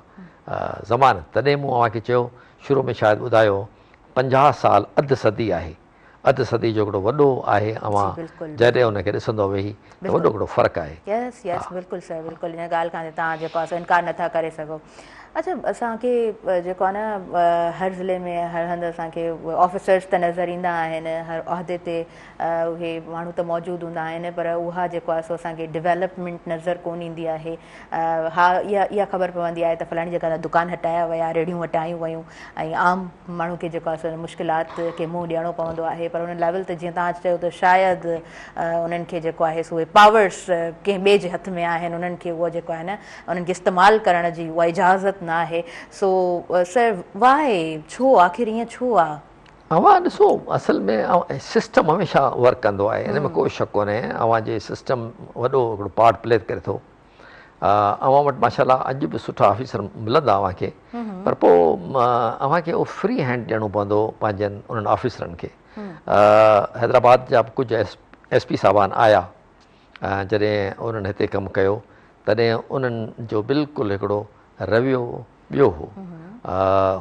زمان تڏهن مون اوهان کي چيو شروع ۾ شايد ٻڌايو 50 سال اڌ صدي آهي اڌ صدي جو هڪڙو وڏو آهي اوهان جڏهن ان کي ڏسندو ويهي ته وڏو هڪڙو فرق آهي. يس يس بلڪل سر بلڪل ان ڳالهه کان توهان جيڪو آهي سو انڪار نٿا ڪري سگهو. اڇا اسان کي جيڪو آهي نه هر ضلعي ۾ هر هنڌ اسان کي آفيسرس ته نظر ايندا آهن هر عهدي تي اهي ماڻهو ته موجود هوندا آهن پر اها جيڪو آهي سو اسان کي ڊولپمينٽ نظر ڪون ايندي آهي ها اها اها خبر پوندي آهي ته فلاڻي جڳهه تان دڪان هٽايا ويا ريڙهيون هٽايون ويون ۽ عام ماڻهو کي جيڪو آهي سو مشڪلات کي منهن ڏيڻو پوندو آهي پر ان ليول تي جيئن توهان چيو ته شايد انهن کي جيڪو آهي سو اهي پاورس ڪنهن ٻئي جي هٿ ۾ آهن انهن کي اهو جيڪو آهي نه انهن کي استعمال ڪرڻ جي اها اجازت نه آهي سو سر وائي ڇو آخر ائين ڇو آ؟ اوهان ڏسو اصل ۾ سسٽم هميشه ورڪ ڪندو آهي ان ۾ ڪو شڪ ڪونهي اوهان جي سسٽم وڏو هڪڙو پارٽ پلي ڪري ٿو اوهان وٽ ماشاء الله اڄ به سٺا آفيسر ملندا اوهان کي پر پوء اوهان کي اهو فري هينڊ ڏيڻو پوندو پنهنجن انهن آفيسرن کي حيدرآباد جا به ڪجهه ايس پي صاحبان آيا جڏهن انهن هتي ڪم ڪيو تڏهن انهن جو بلڪل هڪڙو رويو ٻيو هو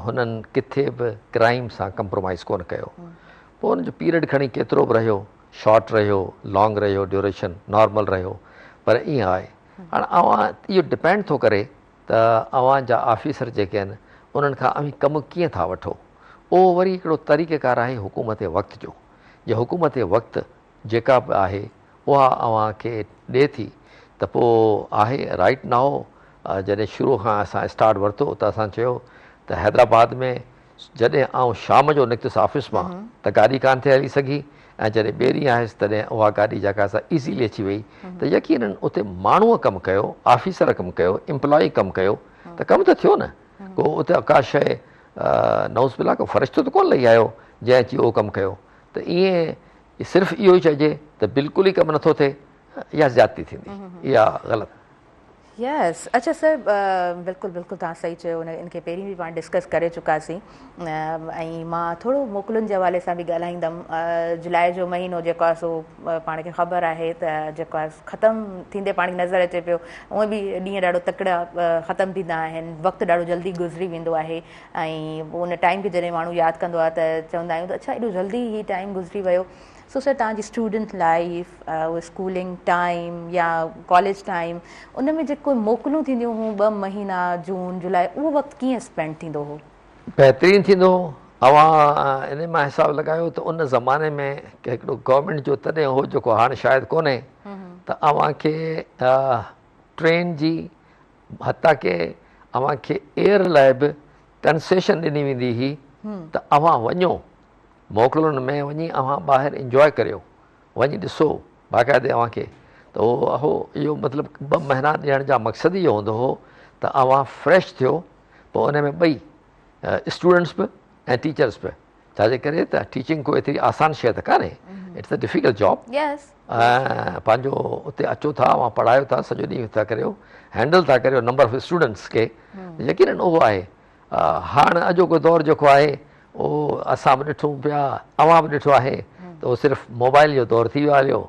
هنن ڪٿي به ڪرائيم سان ڪمپرومائز ڪونه ڪيو پوء ان جو پيريڊ کڻي ڪيترو به رهيو شارٽ رهيو لانگ رهيو ڊيوريشن نارمل رهيو پر ائين آهي هاڻ اوهان اهو ڊپينڊ ٿو ڪري ته اوهان جا آفيسر جيڪي آهن انهن کان اوهين ڪم ڪيئن ٿا وٺو اهو وري هڪڙو طريقه ڪار آهي حڪومت وقت جو جي حڪومت وقت جيڪا به آهي اها اوهان کي ڏي ٿي ته پوء آهي رائيٽ نائو جڏهن شروع کان اسان اسٽارٽ ورتو ته اسان چيو ته حيدرآباد ۾ جڏهن آئون شام جو نڪتس آفيس مان ته گاڏي ڪانه ٿي هلي سگهي ۽ جڏهن ٻئي ڏينهن آيس تڏهن اها گاڏي جيڪا سا ايزيلي اچي وئي ته يقينن اتي ماڻهوء ڪم ڪيو، آفيسر ڪم ڪيو، امپلائي ڪم ڪيو ته ڪم ته ٿيو نه. ڪو اتي ڪا شيء نعوذ بالله ڪو فرشتو ته ڪونه لهي آيو جنهن اچي اهو ڪم ڪيو ته ائين صرف اهو ئي چئجي ته بلڪل ئي ڪم نٿو ٿئي اها زيادتي ٿيندي اها غلط. يس اڇا سر بلڪل بلڪل توهان صحيح چيو ان کي پهرين به پاڻ ڊسڪس ڪري چڪاسين ۽ مان ٿورو موڪلن جي حوالي سان به ڳالهائيندم جولاء جو مهينو جيڪو آهي سو پاڻ کي خبر آهي ته جيڪو آهي ختم ٿيندي پاڻ کي نظر اچي پيو هونئن به ڏينهن ڏاڍو تڪڙا ختم ٿيندا آهن وقت ڏاڍو جلدي گذري ويندو آهي ۽ ان ٽائيم کي جڏهن ماڻهو ياد ڪندو آهي ته چوندا آهيون ته اڇا ايڏو جلدي هي ٽائيم گذري ويو سو سر توهان جي اسٽوڊنٽ لائيف اهو اسڪولنگ ٽائيم يا ڪاليج ٽائيم ان ۾ جيڪو موڪلون ٿينديون هيون ٻه مهينا جون جولاء اهو وقت ڪيئن اسپينڊ ٿيندو هو؟ بهترين ٿيندو هو. اوهان انهي مان حساب لڳايو ته ان زماني ۾ هڪڙو گورنمينٽ جو تڏهن هو جيڪو هاڻ شايد ڪونهي ته اوهان کي ٽرين جي حتيٰ ڪي اوهان کي ايئر لاء به ڪنسيشن ڏني ويندي هئي ته اوهان وڃو موڪلن ۾ وڃي اوهان ٻاهر انجواء ڪريو، وڃي ڏسو باقاعدي اوهان کي ته اهو اهو مطلب ٻه مهينا ڏيڻ جا مقصد اهو هوندو هو ته اوهان فريش ٿيو پوء ان ۾ ٻئي اسٽوڊنٽس به ۽ ٽيچرس به ڇا جي ڪري ته ٽيچنگ ڪو ايتري آسان شيء ته ڪانهي it's a difficult job پنهنجو اتي اچو ٿا اوهان پڙهايو ٿا سڄو ڏينهن ٿا ڪريو هينڊل ٿا ڪريو نمبر آف اسٽوڊنٽس کي يقينن اهو آهي هاڻ اڄوڪو دور جيڪو آهي اهو اسان به ڏٺون پيا اوهان به ڏٺو آهي ته اهو صرف موبائل جو دور ٿي ويو آهي هليو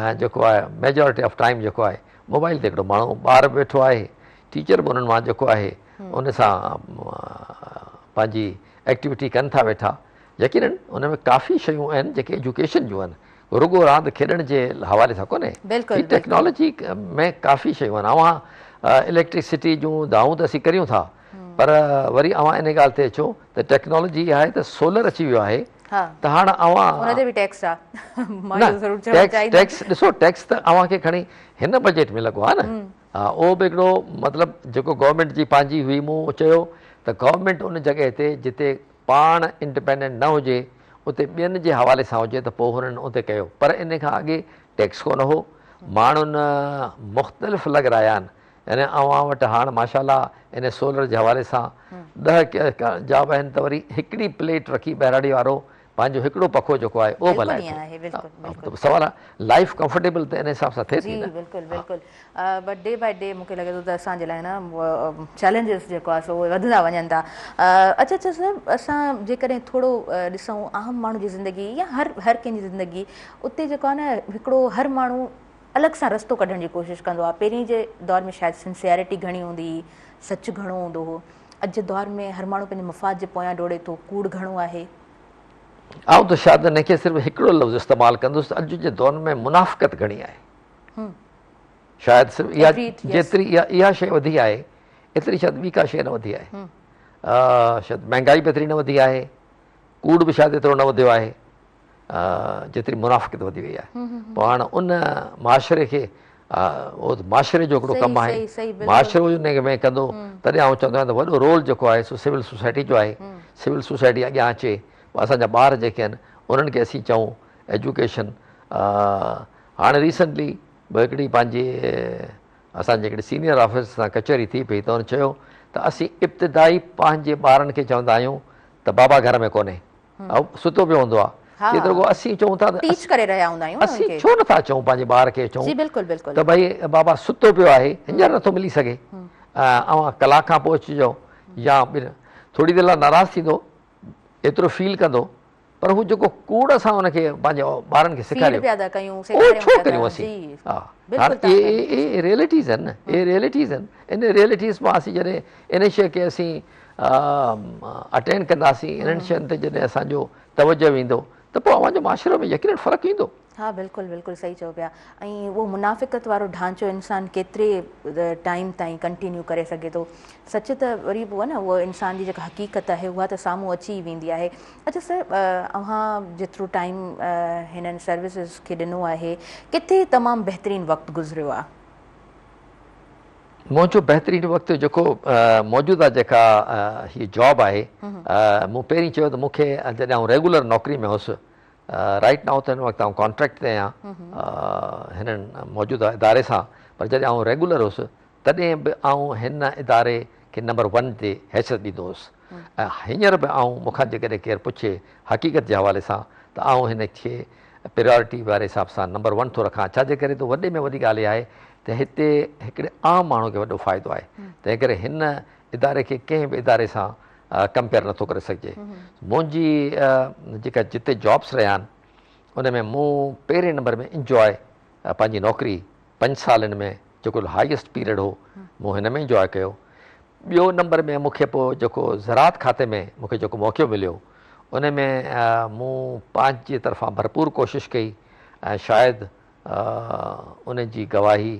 ۽ جيڪو آهي ميجارٽي آف ٽائيم جيڪو آهي موبائل تي هڪڙو ماڻهو ٻار به ويٺو آهي ٽيچر به انهن مان جيڪو آهي ان سان پنهنجي ايڪٽيوٽي ڪن ٿا ويٺا. يقينن ان ۾ ڪافي شيون آهن جيڪي ايجوڪيشن جون آهن رڳو راند کيڏڻ جي حوالي سان ڪونهي. هي ٽيڪنالاجي ۾ ڪافي شيون آهن. اوهان اليڪٽرڪسٽي جون دانهون ته اسين ڪريون ٿا پر وري اوهان ان ڳالهه تي اچو ته ٽيڪنالاجي اها آهي ته سولر اچي ويو آهي ته هاڻ اوهان ان تي به ٽيڪس آ مان اهو ضرور چوڻ چاهيندم. ٽيڪس ڏسو ٽيڪس ته اوهان کي کڻي هن بجيٽ ۾ لڳو آهي نه. ها اهو به هڪڙو مطلب جيڪو گورنمينٽ جي پنهنجي هئي مون چيو ته گورنمينٽ ان جڳهه تي جتي پاڻ انڊپينڊنٽ نه هجي اتي ٻين جي حوالي سان هجي ته پوء هنن اتي ڪيو پر ان کان اڳي ٽيڪس ڪونه هو ماڻهن مختلف لڳرايا آهن يعني اوهان وٽ هاڻ ماشاء الله ان سولر جي حوالي سان 10 جاب آهن ته وري هڪڙي پليٽ رکي ٻهراڙي وارو پنهنجو هڪڙو پکو جيڪو آهي اهو به هلائي ٿو. سوال آهي لائيف ڪمفرٽيبل ته ان حساب سان ٿئي ٿي نه. جي بلڪل بلڪل بٽ ڊي بائي ڊي مونکي لڳي ٿو ته اسان جي لاء نه چئلينجز جيڪو آهي سو اهي وڌندا وڃن ٿا. اچها اچها سر اسان جيڪڏهن ٿورو ڏسون عام ماڻهو جي زندگي يا هر هر ڪنهن جي زندگي اتي جيڪو آهي نه هڪڙو هر ماڻهو الڳ سان رستو ڪڍڻ جي ڪوشش ڪندو آهي. پهرين جي دور ۾ شايد سنسيئرٽي گهڻي هوندي هئي، سچ گهڻو هوندو هو. اڄ جي دور ۾ هر ماڻهو پنهنجي مفاد جي پويان ڊوڙي ٿو، ڪوڙ گهڻو آهي. آئون ته شايد ان کي صرف هڪڙو لفظ استعمال ڪندس ته اڄ جي دور ۾ منافقت گهڻي آهي. شايد صرف اها جيتري اها شيء وڌي آهي ايتري شايد ٻي ڪا شيء نه وڌي آهي. شايد مهنگائي به ايتري نه وڌي آهي، ڪوڙ به شايد ايترو نه وڌيو آهي. جيتري منافقت وڌي وئي آهي پوء هاڻ ان معاشري کي اهو ته معاشري جو هڪڙو ڪم آهي معاشرو ان ۾ ڪندو تڏهن آئون چوندو آهيان ته وڏو رول جيڪو آهي سو سول سوسائٽي جو آهي سول سوسائٽي اڳيان اچي اسان جا ٻار جيڪي آهن انهن کي اسين چئون ايجوڪيشن هاڻي ريسنٽلي به هڪڙي پنهنجي اسان جي هڪڙي سينيئر آفيسر سان ڪچهري ٿي پئي ته هن چيو ته اسين ابتدائي پنهنجي ٻارن کي چوندا آهيون ته بابا گهر ۾ ڪونهي هو ستو پيو هوندو آهي چي ته رڳو اسين چئون ٿا ته ٽيچ ڪري رهيا هوندا آهيون اسين ڇو نٿا چئون پنهنجي ٻار کي چئون جي بلڪل بلڪل ته ڀئي بابا ستو پيو آهي هينئر نٿو ملي سگهي اوهان ڪلاڪ کان پوء اچجو يا ٿوري دير لاء ناراض ٿيندو ايترو فيل ڪندو پر هو جيڪو ڪوڙ اسان ان کي پنهنجي ٻارن کي سيکاريو اهو ڇو ڪريون اسين ها هاڻ اهي ريئلٽيز آهن نه اهي ريئلٽيز آهن ان ريئلٽيز مان اسين جڏهن ان شيء کي اسين اٽينڊ ڪنداسين انهن شين تي جڏهن اسان جو توجه ويندو ته پوء اوهان جو معاشري ۾ يقينن فرق ايندو. ها بلڪل بلڪل صحيح چئو پيا ۽ اهو منافقت وارو ڍانچو انسان ڪيتري ٽائيم تائين ڪنٽينيو ڪري سگهي ٿو سچ ته وري به نه اهو انسان جي جيڪا حقيقت آهي اها ته سامهون اچي ئي ويندي آهي اڇا سر اوهان جيترو ٽائيم هنن سروسز کي ڏنو آهي ڪٿي تمام بهترين وقت گذريو آهي؟ منهنجو بهترين وقت جيڪو موجوده جيڪا هي جاب آهي مون پهرين چيو ته مون کي جڏهن آئون ريگولر نوڪري ۾ هوس رائيٽ نائو ته هن وقت آئون ڪانٽريڪٽ تي آهيان هنن موجوده اداري سان پر جڏهن آئون ريگولر هوس تڏهن به آئون هن اداري کي نمبر ون تي حيثيت ڏيندو هوس ۽ هينئر به آئون مون کان جيڪڏهن ڪير پڇي حقيقت جي حوالي سان ته آئون هن کي پريارٽي واري حساب سان نمبر ون ٿو رکان ڇا جي ڪري ته وڏي ۾ وڏي ڳالهه اها آهي ته هتي هڪڙي عام ماڻهو کي وڏو فائدو آهي تنهن ڪري هن اداري کي ڪنهن به اداري سان ڪمپيئر نٿو ڪري سگهجي منهنجي جيڪا جتي جابس رهيا آهن ان ۾ مون پهرين نمبر ۾ انجواء پنهنجي نوڪري پنج سال ان ۾ جيڪو هائيسٽ پيريڊ هو مون هن ۾ انجواء ڪيو. ٻيو نمبر ۾ مون کي پوء جيڪو زراعت کاتي ۾ مون کي جيڪو موقعو مليو ان ۾ مون پنهنجي طرفان ڀرپور ڪوشش ڪئي ۽ شايد ان جي گواهي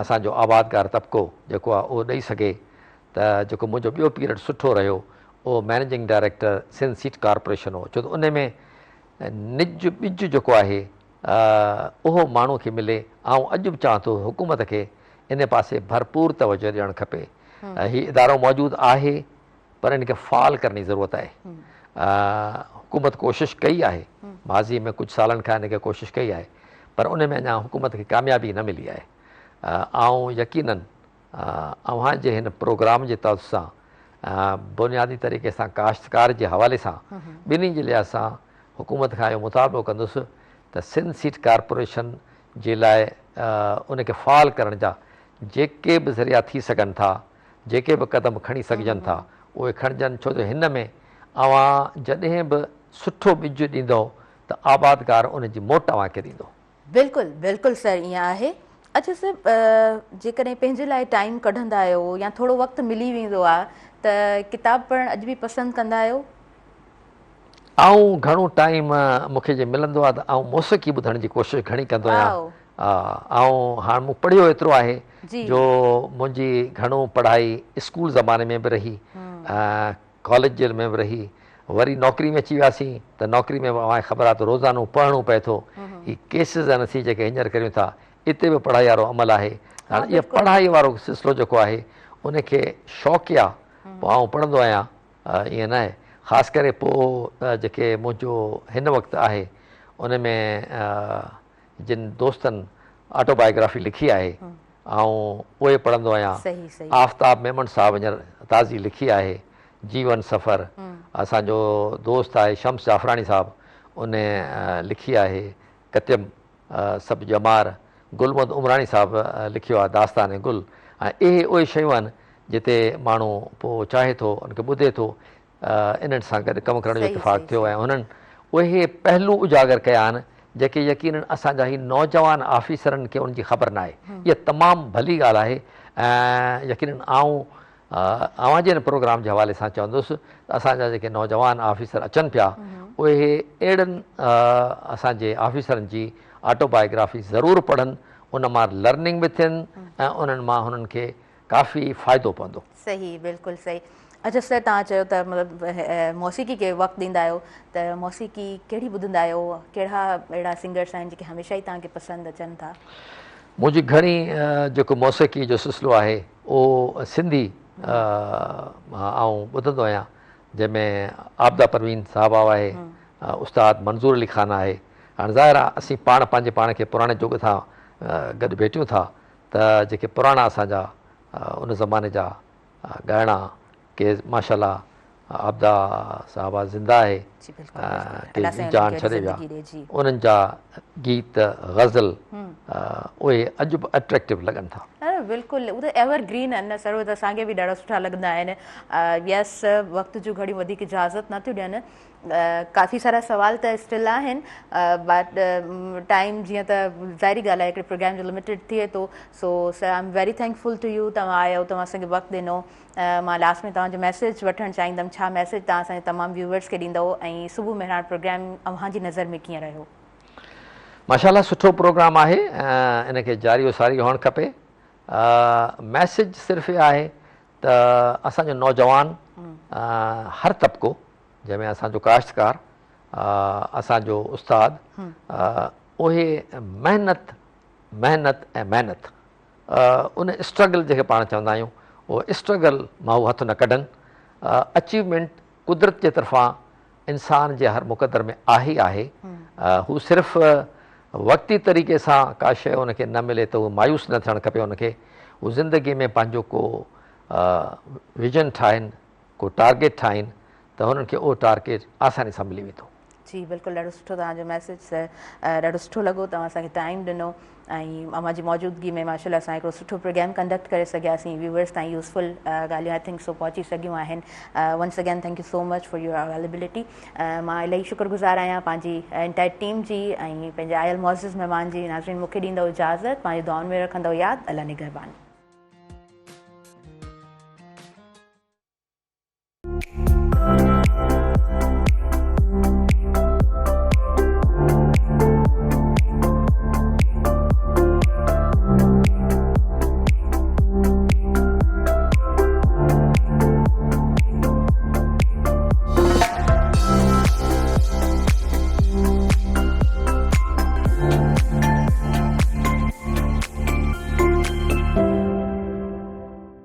اسان جو آبادگار طبقو جيڪو آهي اهو ڏئي سگهي ته جيڪو منهنجو ٻيو پيريڊ سٺو رهيو اهو managing director Sindh seed corporation هو ڇو ته ان ۾ نج ٻج جيڪو آهي اهو ماڻهو کي ملي، آئون اڄ به چوان ٿو حڪومت کي ان پاسي ڀرپور توجهه ڏيڻ کپي، هي ادارو موجود آهي پر ان کي فعال ڪرڻ جي ضرورت آهي، حڪومت ڪوشش ڪئي آهي ماضي ۾ ڪجهه سالن کان ان کي ڪوشش ڪئي آهي پر ان ۾ اڃا حڪومت کي ڪاميابي نه ملي آهي، آئون يقينن اوهان جي هن پروگرام جي توسط سان بنيادي طريقي سان ڪاشتڪار جي حوالي سان ٻنهي جي لحاظ سان حڪومت کان اهو مطالبو ڪندس ته سنڌ سيڊ ڪارپوريشن جي لاء ان کي فعال ڪرڻ جا جيڪي به ذريعا ٿي سگهن ٿا جيڪي به قدم کڻي سگهجن ٿا اهي کڻجن ڇو جو هن ۾ اوهان جڏهن به سٺو ٻج ڏيندؤ ته آبادگار ان جي موٽ اوهان کي ڏيندو. بلڪل بلڪل سر ائين آهي. اڇا سر جيڪڏهن پنهنجي لاء ٽائيم ڪڍندا آهيو يا ٿورو وقت ملي ويندو آهي ته ڪتاب پڙهڻ اڄ به پسند ڪندا آهيو؟ آئون گهڻو ٽائيم مون کي جي ملندو آهي ته آئون موسيقي ٻڌڻ جي ڪوشش گهڻي ڪندو آهيان. آئون هاڻ مون پڙهيو ايترو آهي جو منهنجي گهڻو پڙهائي اسڪول زماني ۾ به رهي ڪاليج جي ۾ به رهي وري نوڪري ۾ اچي وياسين ته نوڪري ۾ به اوهان کي خبر آهي ته روزانو پڙهڻو پئي ٿو. هي ڪيسز آهن اسين جيڪي هينئر ڪريون ٿا اتي به پڙهائي وارو عمل آهي. هاڻ اهو پڙهائي وارو سلسلو جيڪو آهي ان کي شوقيا پوء آئون پڙهندو آهيان ائين ناهي خاص ڪري پوء جيڪي منهنجو هن وقت آهي ان ۾ جن دوستن آٽو بايوگرافي لکي آهي آئون اهي پڙهندو آهيان. آفتاب ميمڻ صاحب هينئر تازي لکي آهي جيون سفر اسان جو دوست آهي شمس جعفراڻي صاحب ان لکي آهي ڪتيم سڀ ڄمار گل محمد عمراڻي صاحب لکيو آهي داستان گل ۽ اهي اهي شيون آهن جتي ماڻهو پوء چاهي ٿو ان کي ٻڌي ٿو انهن سان گڏ ڪم ڪرڻ جو اتفاق ٿيو ۽ انهن اهي پهلو اجاگر ڪيا آهن جيڪي يقينن اسان جا هي نوجوان آفيسرن کي ان جي خبر ناهي. اها تمام ڀلي ڳالهه آهي ۽ يقينن آئون اوهان جي هن پروگرام جي حوالي سان چوندس ته اسان جا جيڪي نوجوان آفيسر اچن پيا اهي اهڙن اسان جي آفيسرن جي آٽو بايوگرافي ضرور پڙهن ان مان لرننگ به ٿين ۽ انهن مان هنن کي ڪافي فائدو پوندو. صحيح بلڪل صحيح اڇا سر توهان چيو ته مطلب موسيقي کي وقت ڏيندا آهيو ته موسيقي ڪهڙي ٻڌندا آهيو ڪهڙا اهڙا سنگرس آهن جيڪي هميشه ئي توهان کي پسند اچن ٿا. منهنجي گهڻي جيڪو موسيقي جو سلسلو آهي اهو سنڌي آئون ٻڌندو آهيان جنهن ۾ عابده پروين صاحبه آهي استاد منظور علي خان آهي هاڻي ظاهر آهي اسين پاڻ پنهنجي پاڻ کي پراڻي جڳ سان گڏ ڀيٽيون ٿا ته جيڪي پراڻا اسان جا ان زماني جا ڳائڻا ڪي ماشاء الله عابده صاحبه زنده آهي ڪي جان ڇڏي ويا انهن جا گيت غزل اهي اڄ به اٽريڪٽو لڳن ٿا. بلڪل اهي ته ايور گرين آهن نه سر اهي ته اسان کي به ڏاڍا سٺا لڳندا آهن يس وقت جون گهڙيون وڌيڪ اجازت نه ٿيون ڏين ڪافي سارا سوال ته اسٽل آهن بٽ ٽائيم جيئن ته ظاهري ڳالهه آهي هڪڙي پروگرام جو لميٽيڊ ٿئي ٿو so sir I am very thankful to you توهان آيو توهان اسان کي وقت ڏنو مان لاسٽ ۾ توهان جو ميسيج وٺڻ چاهيندم ڇا ميسيج توهان اسان جي تمام ويوئرس کي ڏيندؤ ۽ صبح مهراڻ پروگرام اوهان جي نظر ۾ ڪيئن رهيو. ماشاء الله سٺو پروگرام آهي ان کي جاري و ساري هئڻ کپي ميسيج صرف اها آهي ته اسان جو نوجوان هر طبقو جنهن ۾ اسان جو ڪاشتڪار، اسان جو استاد اهي محنت، محنت ۽ محنت ان اسٽرگل جنهن کي پاڻ چوندا آهيون اهو اسٽرگل مان هو هٿ نه ڪڍن. اچيومينٽ قدرت جي طرفان انسان جي هر مقدر ۾ آهي ئي آهي. هو صرف وقتي طريقي سان ڪا شيء ان کي نه ملي ته هو مايوس نه ٿيڻ کپي ان کي. هو زندگي ۾ پنهنجو ڪو ويزن ٺاهن ڪو ٽارگيٽ ٺاهين ته هنن کي اهو ٽارگيٽ آساني سان ملي ويندو. جي بلڪل ڏاڍو سٺو توهان جو ميسيج سر ڏاڍو سٺو لڳو توهان اسان کي ٽائيم ڏنو ۽ اوهان جي موجودگي ۾ ماشاء الله اسان هڪڙو سٺو پروگرام ڪنڊڪٽ ڪري سگهياسين ويورز تائين يوزفل ڳالهيون I think so پهچي سگهيون آهن once again thank you so much for your availability مان الاهي شڪر گذار آهيان پنهنجي انٽائر ٽيم جي ۽ پنهنجي آيل معزز مهمان جي ناظرين مون کي ڏيندو اجازت پنهنجي دعائن ۾ رکندو ياد الله نگهبان.